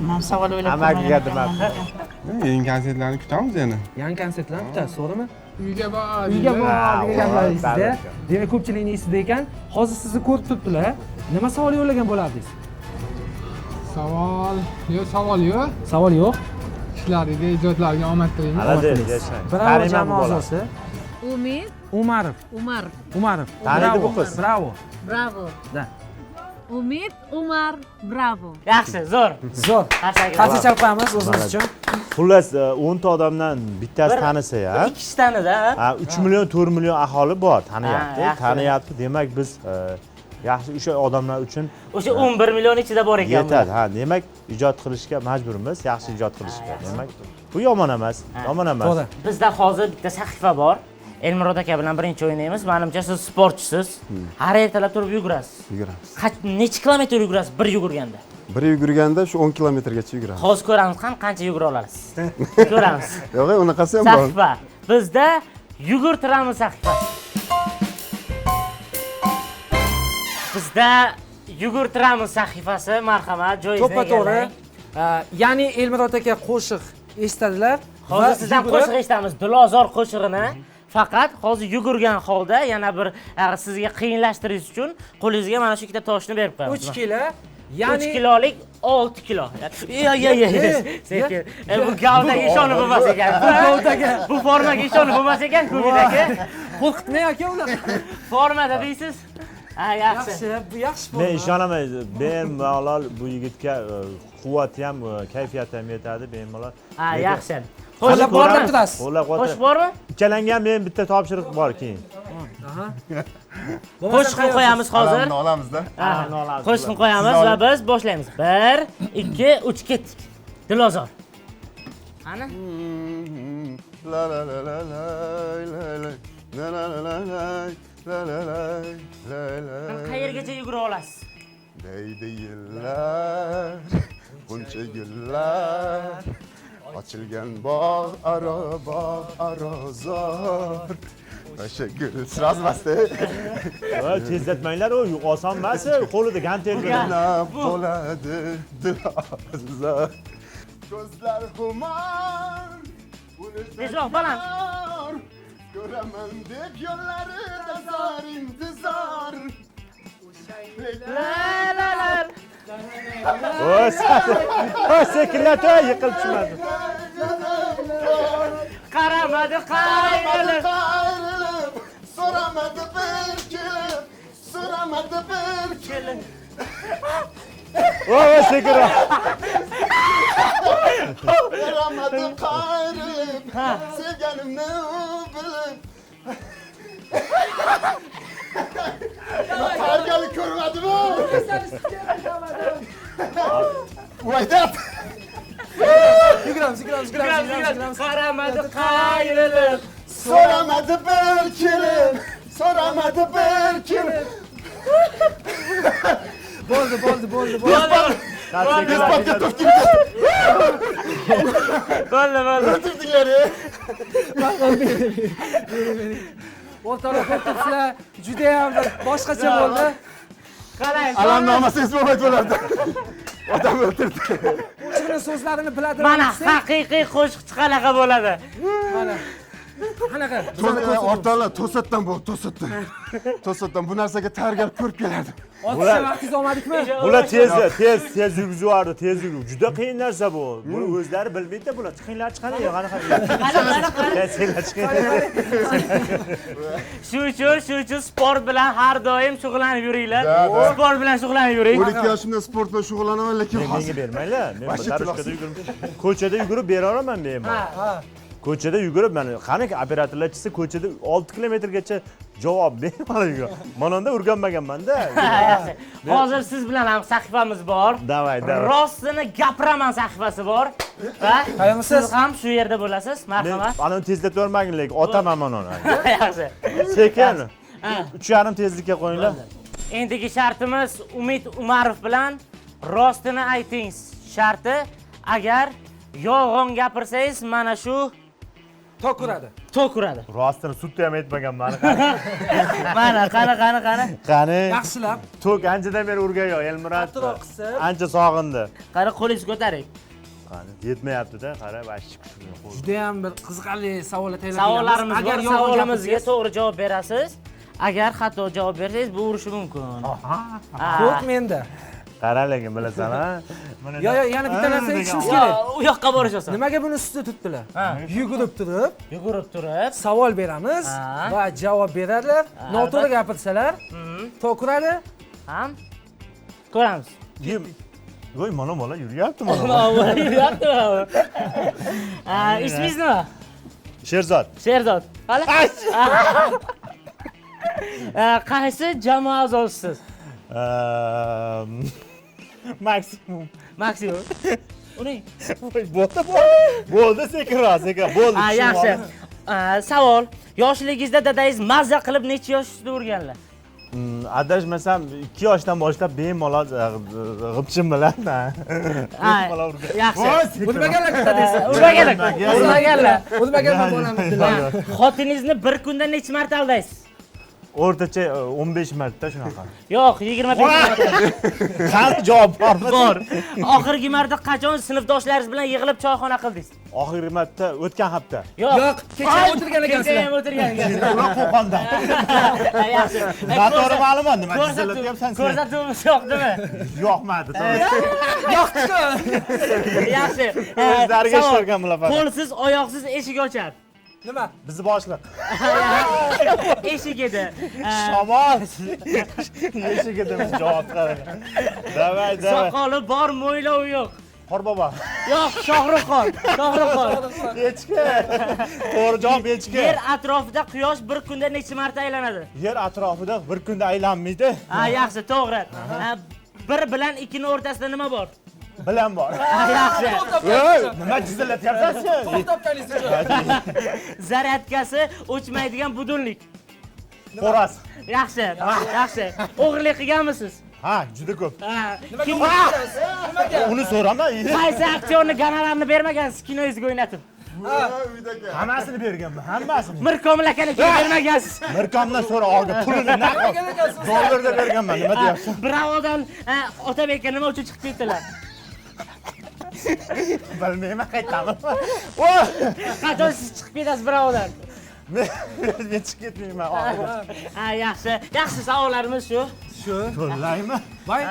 Men savol o'ylab ko'rmagan. Yangi konsertlarni kutamiz yana. Yangi konsertlarni kutasiz, to'g'rimi? Uyga bor, uyga bor degan gaplaringizda. Demak, ko'pchilikning esida ekan. Hozir sizni ko'rib turibdilar. Nima savol yo'llagan bo'lardingiz? Savol yo'q, savol yo'q. Savol yo'q. Ishlariga, ijodlariga omad tilaymiz. Bravo jamoasi. Umid Umarov. Umarov. Umarov. Taniydi bu qiz. Bravo. Bravo. Da. Umid Umar, bravo. Yaxshi, zo'r. Zo'r. Qarsak chalib qo'yamiz o'zimiz uchun. Xullas, 10 ta odamdan bittasi tanisa, ha? 2 kishi tanidi, ha? 3 million, 4 million aholi bor, taniyapti. Taniyapti. Demak, biz yaxshi o'sha odamlar uchun o'sha 11 million ichida bor ekan. Yetadi, ha. Demak, ijod qilishga majburmiz, yaxshi ijod qilishga. Demak, bu yomon emas, yomon emas. Bizda hozir bitta sahifa bor. Elmurod aka bilan birinchi o'ynaymiz. Menimcha siz sportchisiz. Har ertalab turib yugurasiz. Yuguramiz. Necha kilometr yugurasiz bir yugurganda? Bir yugurganda shu 10 kilometrgacha yuguramiz. Hozir ko'ramiz ham qancha yugura olasiz. Ko'ramiz. Yo'q, unaqasi ham bor. Sahifa. Bizda yugurtiramiz sahifa. Bizda yugurtiramiz sahifasi, marhamat, joyingizni To'ppa-to'g'ri. Ya'ni Elmurod aka qo'shiq eshitadilar. Hozir sizdan qo'shiq eshitamiz, Dilozor qo'shig'ini. Faqat hozir yugurgan holda yana bir sizga qiyinlashtirish uchun qo'lingizga mana shu ikkita toshni berib qo'yamiz. 3 kilo, ya'ni 3 kilolik 6 kilo. Yo yo yo. Sekin. Bu gavdaga ishonib bo'lmas ekan. Bu gavdaga, bu formaga ishonib bo'lmas ekan, Umid aka. Qo'rqitmang aka ular. Formada deysiz. Ha, yaxshi. Yaxshi, bu yaxshi forma. Men ishonaman, bemalol bu yigitga quvvati ham, kayfiyati ham yetadi, bemalol. Ha, yaxshi. Qo'llab quvvatlab turasiz. Qo'shiq bormi? Ikkalangga ham men bitta topshiriq bor keyin. Aha. Qo'shiqni qo'yamiz hozir. Alamni olamizda. Qo'shiqni qo'yamiz va biz boshlaymiz. 1 2 3 ketdik. Dilozor. Qani? La la la la la la la la la la la la la la. Qayergacha yugura olasiz? Deydi yillar, buncha gullar. Ochilgan bog' aro bog' aro zor. O'sha gul sraz bosdi. Tezlatmanglar, u oson emas, qo'lida gantel bilan bo'ladi dilozor. Ko'zlar xumor, tezroq baland. Ko'raman deb yo'llarida zor intizor. La la la. O, sekinlat, yiqilib tushmadi. Qaramadi qayrilib, qayrilib, so'ramadi bir kelib, so'ramadi bir kelib. Voy, sekinroq. Yaramadim qayrilib, sevganimni bilib. Tayyorgarlik ko'rmadimi? Voydat. Yuguramiz, yuguramiz, yuguramiz, yuguramiz. Qaramadi qayrilib. So'ramadi bir kelib, so'ramadi bir kelib. Bo'ldi, bo'ldi, bo'ldi, bo'ldi. Без подготовки. Bo'ldi, bo'ldi. O'ldirdinglar. O'rtoqlar ko'ribsizlar, juda ham bir boshqacha bo'ldi. Qarang, alamnomasi esmolmaydi bo'lardi. Odam o'ldirdi. Qo'shiqning so'zlarini biladimi? Mana haqiqiy qo'shiqchi qanaqa bo'ladi? Mana. Qanaqa? O'rtoqlar, to'satdan bo'ldi, to'satdan. To'satdan bu narsaga tayyorgarlik ko'rib keladi. Ortiqcha vaqtingizni olmadikmi? Bular tez yurgizib yubordi, tez yurgizib. Juda qiyin narsa bu. Buni o'zlari bilmaydi-da bular. Chiqinglar, chiqinglar, qanaqa. Qara, chiqinglar. Shu uchun sport bilan har doim shug'ullanib yuringlar. Sport bilan shug'ullanib yuring. 12 yoshimda sport bilan shug'ullanaman, lekin hozir menga bermanglar. Men darushkada yugurib, ko'chada yugurib bera olaman men. Ha. Ko'chada yugurib, mana qani operatorlar chiqsa ko'chada 6 kilometrgacha javob bermadi yugurib. Mana unda o'rganmaganman-da. Yaxshi. Hozir siz bilan ham sahifamiz bor. Davay, davay. Rostini gapiraman sahifasi bor. Va siz ham shu yerda bo'lasiz. Marhamat. Ana uni tezlatib yubormagin, lekin otaman mana uni. Yaxshi. Sekin. 3.5 tezlikka qo'yinglar. Endigi shartimiz Umid Umarov bilan rostini ayting sharti. Agar yolg'on gapirsangiz mana shu tok uradi. Tok uradi. Rostini sudda ham aytmaganman. Mana qani qani qani. Qani. Yaxshilab. Tok anchadan beri urgan yo'q, Elmurod. Qattiqroq qisib. Ancha sog'indi. Qani qo'lingizni ko'taring. Qani, yetmayapti-da, qara, vashchi kuchli qo'l. Juda ham bir qiziqarli savollar tayyorlagan. Savollarimiz bor, savolimizga to'g'ri javob berasiz. Agar xato javob bersangiz, bu urishi mumkin. Ko'p menda. Qara lekin bilasan ha. Yo, yo, yana bitta narsa aytishimiz kerak. U yoqqa borish oson. Nimaga buni ustida tutdilar? Yugurib turib, savol beramiz va javob beradilar. Noto'g'ri gapirsalar, tok uradi. Ham ko'ramiz. Voy, mana bola yuryapti mana. Mana yuryapti. Ismingiz nima? Sherzod. Sherzod. Hali? Qaysi jamoa a'zosisiz? Maksimum. Maksimum. Uning. Bo'ldi, bo'ldi, sekinroq, sekin. Bo'ldi. Yaxshi. Savol. Yoshligingizda dadangiz mazza qilib necha yosh ustida urganlar? Adashmasam 2 yoshdan boshlab bemalol g'ipchim bilan. Bemalol urgan. Yaxshi. Urmaganlar dadangiz. Urmaganlar. Urmaganlar. Urmaganman bolam dedilar. Xotiningizni bir kunda necha marta aldaysiz? O'rtacha 15 marta shunaqa. Yo'q, 25 marta. Qani javob bormi? Bor. Oxirgi marta qachon sinfdoshlaringiz bilan yig'ilib choyxona qildingiz? Oxirgi marta o'tgan hafta. Yo'q, kecha o'tirgan ekansizlar. Kecha ham o'tirgan ekansizlar. Ular Qo'qonda. Yaxshi. Noto'g'ri ma'lumot, nima chizilatyapsan sen? Ko'rsatuvimiz yo'qdimi? Yo'qmadi, to'g'ri. Yo'qdi-ku. Yaxshi. O'zlariga ishlargan bular faqat. Qo'lsiz, oyoqsiz eshik ochar. Nima? Bizni boshliq. Eshik edi. Shamol. Eshik edi, javob qarang. Davay, davay. Soqoli bor, mo'ylovi yo'q. Qorbobo. Yo'q, Shohruxxon. Shohruxxon. Echki. To'g'ri javob echki. Yer atrofida quyosh bir kunda necha marta aylanadi? Yer atrofida bir kunda aylanmaydi. Ha, yaxshi, to'g'ri. 1 bilan 2 ning o'rtasida nima bor? Bilan bor. Yaxshi. Ey, nima chizilatyapsan sen? To'xtatganingiz. Zaryadkasi o'chmaydigan budilnik. Xo'roz. Yaxshi, yaxshi. O'g'irlik qilganmisiz? Ha, juda ko'p. Nimaga? Uni so'rama. Qaysi aktyorni gonorarini bermagansiz kinoyingizga o'ynatib? Hammasini berganman, hammasini. Mirkomil akanikiga bermagansiz. Mirkomdan so'ra olgan pulini naqd. Dollarda berganman, nima deyapsan? Bravodan Otabek aka nima uchun chiqib ketdilar? Bilmayman, qaytamiz. Qachon siz chiqib ketasiz Bravodan? Men chiqib ketmayman oxiri. Ha, yaxshi. Yaxshi savollarimiz shu. Shu. To'laymi? Voy,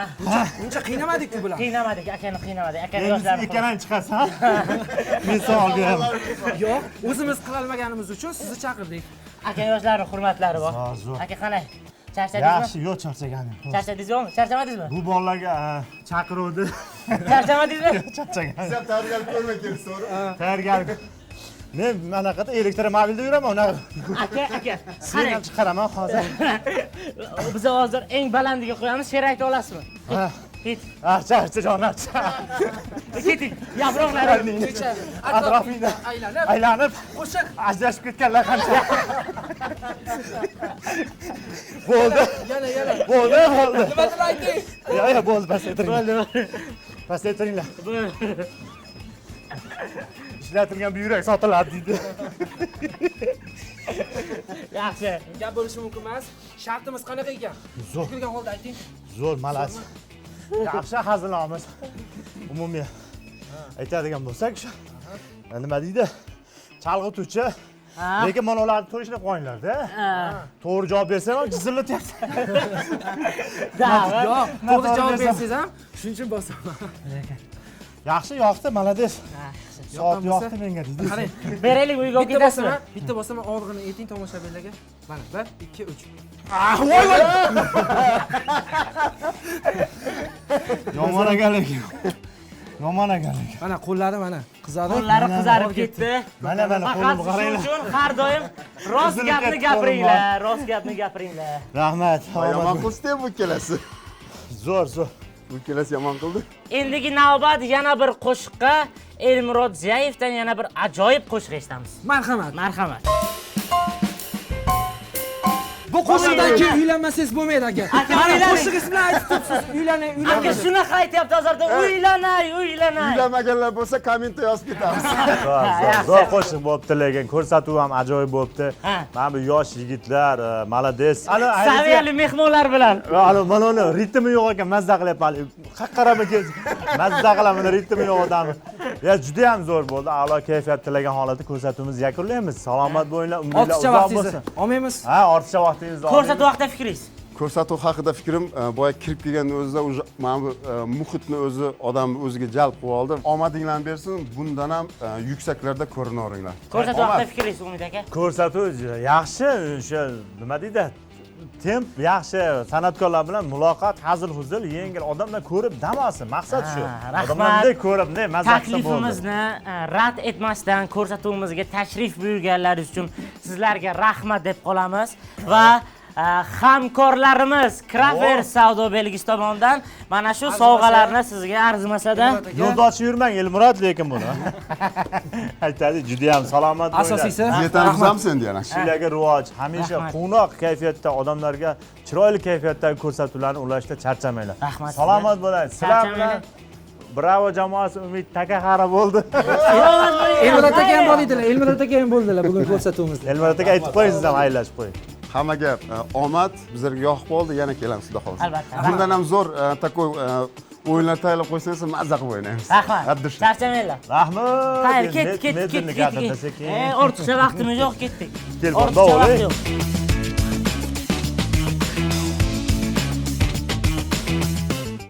uncha qiynamadik-ku bular. Qiynamadik, akani qiynamadik. Akani yoshlarini. Ikkalang chiqasan. Men savol beraman. Yo'q, o'zimiz qila olmaganimiz uchun sizni chaqirdik. Aka yoshlarini hurmatlari bor. Aka qanday? Charchadingizmi? Yaxshi, yo'q, charchaganim. Charchadingizmi? Charchamadingizmi? Bu bolalarga chaqiruvdi. Charchamadingizmi? Charchagan. Siz ham tayyorgarlik ko'rmay kelsiz, to'g'ri? Tayyorgarlik. Men anaqada elektromobilda yuraman, unaqa. Aka, aka, Sen ham chiqaraman hozir. Biz hozir eng balandiga qo'yamiz, she'r ayta olasizmi? Ket. Archa, archa, jon, archa. Keting. Yaproqlaringni atrofingda aylanib, qo'shiq ajrashib ketganlar qancha. Bo'ldi. Yana, yana. Bo'ldi, bo'ldi. Nimadir ayting. Yo'q, yo'q, bo'ldi, pasaytiringlar. Bo'ldi. Pasaytiringlar. Ishlatilgan buyrak sotiladi deydi. Yaxshi. Gap bo'lishi mumkin emas. Shartimiz qanaqa ekan? Zo'r. Kulgan holda ayting. Zo'r, malach. Yaxshi hazilamiz. Umumiy aytadigan bo'lsak, shu nima deydi? Chalg'ituvchi. Lekin mana ularni to'shlab qo'yinglar-da. To'g'ri javob bersam ham jizillatyapsan. Yo'q, to'g'ri javob bersangiz ham shuning uchun bosaman. Yaxshi, yoqdi, malades. Soat yoqdi menga deydi. Qarang, beraylik, uyga olib ketasizmi? Bitta bosaman, og'rig'ini ayting tomoshabinlarga. Mana 1 2 3. Ah, voy voy. Yomon ekan lekin. Yomon ekan lekin. Mana qo'llari mana qizarib. Qo'llari qizarib ketdi. Mana mana qo'limni qaranglar. Shuning uchun har doim rost gapni gapiringlar, rost gapni gapiringlar. Rahmat. Yomon qilsa bu ikkalasi. Zo'r, zo'r. Bu ikkalasi yomon qildi. Endigi navbat yana bir qo'shiqqa, Elmurod Ziyayevdan yana bir ajoyib qo'shiq eshitamiz. Marhamat. Marhamat. Bu qo'shiqdan keyin uylanmasangiz bo'lmaydi aka. Mana qo'shig'ingiz bilan aytib turibsiz, uylanay, uylanay. Aka shunaqa aytyapti hozirda, uylanay, uylanay. Uylanmaganlar bo'lsa kommentda yozib ketamiz. Zo'r qo'shiq bo'libdi, lekin ko'rsatuv ham ajoyib bo'libdi. Mana bu yosh yigitlar, malades. Saviyali mehmonlar bilan. Ana mana uni ritmi yo'q ekan, mazza qilyapman. Qaqqarama keldi. Mazza qilaman, ritmi yo'q odamni. Ya juda ham zo'r bo'ldi. A'lo kayfiyat tilagan holatda ko'rsatuvimizni yakunlaymiz. Salomat bo'linglar, umringlar uzoq bo'lsin. Olmaymiz. Ha, ortiqcha vaqtingizni Ko'rsatuv haqida fikringiz? Ko'rsatuv haqida fikrim, boya kirib kelganda o'zida уже mana bu muhitni o'zi odamni o'ziga jalb qilib oldi. Omadinglarni bersin, bundan ham yuksaklarda ko'rinaveringlar. Ko'rsatuv haqida fikringiz Umid aka? Ko'rsatuv yaxshi, o'sha nima deydi? Temp yaxshi, san'atkorlar bilan muloqot, hazil-huzul, yengil, odamlar ko'rib dam olsin, maqsad shu. Odamlar ko'rib, ne mazza qilsa bo'ldi. Taklifimizni rad etmasdan ko'rsatuvimizga tashrif buyurganlaringiz uchun sizlarga rahmat deb qolamiz va hamkorlarimiz Krafer savdo belgisi tomonidan mana shu sovg'alarni sizga arzimasada. Yo'lda ochib yurmang Elmurod, lekin buni. Aytadi, juda ham salomat bo'linglar. Asosiysi yetamiz endi yana. Sizlarga rivoj, hamisha quvnoq kayfiyatda odamlarga chiroyli kayfiyatdagi ko'rsatuvlarni ulashda charchamanglar. Salomat bo'ling. Sizlar bilan Bravo jamoasi Umid Takahara bo'ldi. Elmurod aka ham bor edilar, Elmurod aka ham bo'ldilar bugun ko'rsatuvimizda. Elmurod aka aytib qo'ying, siz ham aylashib qo'ying. Hammaga omad, bizlarga yoqib qoldi, yana kelamiz xudo xohlasa. Albatta. Bundan ham zo'r такой o'yinlar tayyorlab qo'ysangiz, mazza qilib o'ynaymiz. Rahmat. Charchamanglar. Rahmat. Xayr, ketdik, ketdik, ketdik. Ortiqcha vaqtimiz yo'q, ketdik. Telefonda Ortiqcha vaqt yo'q.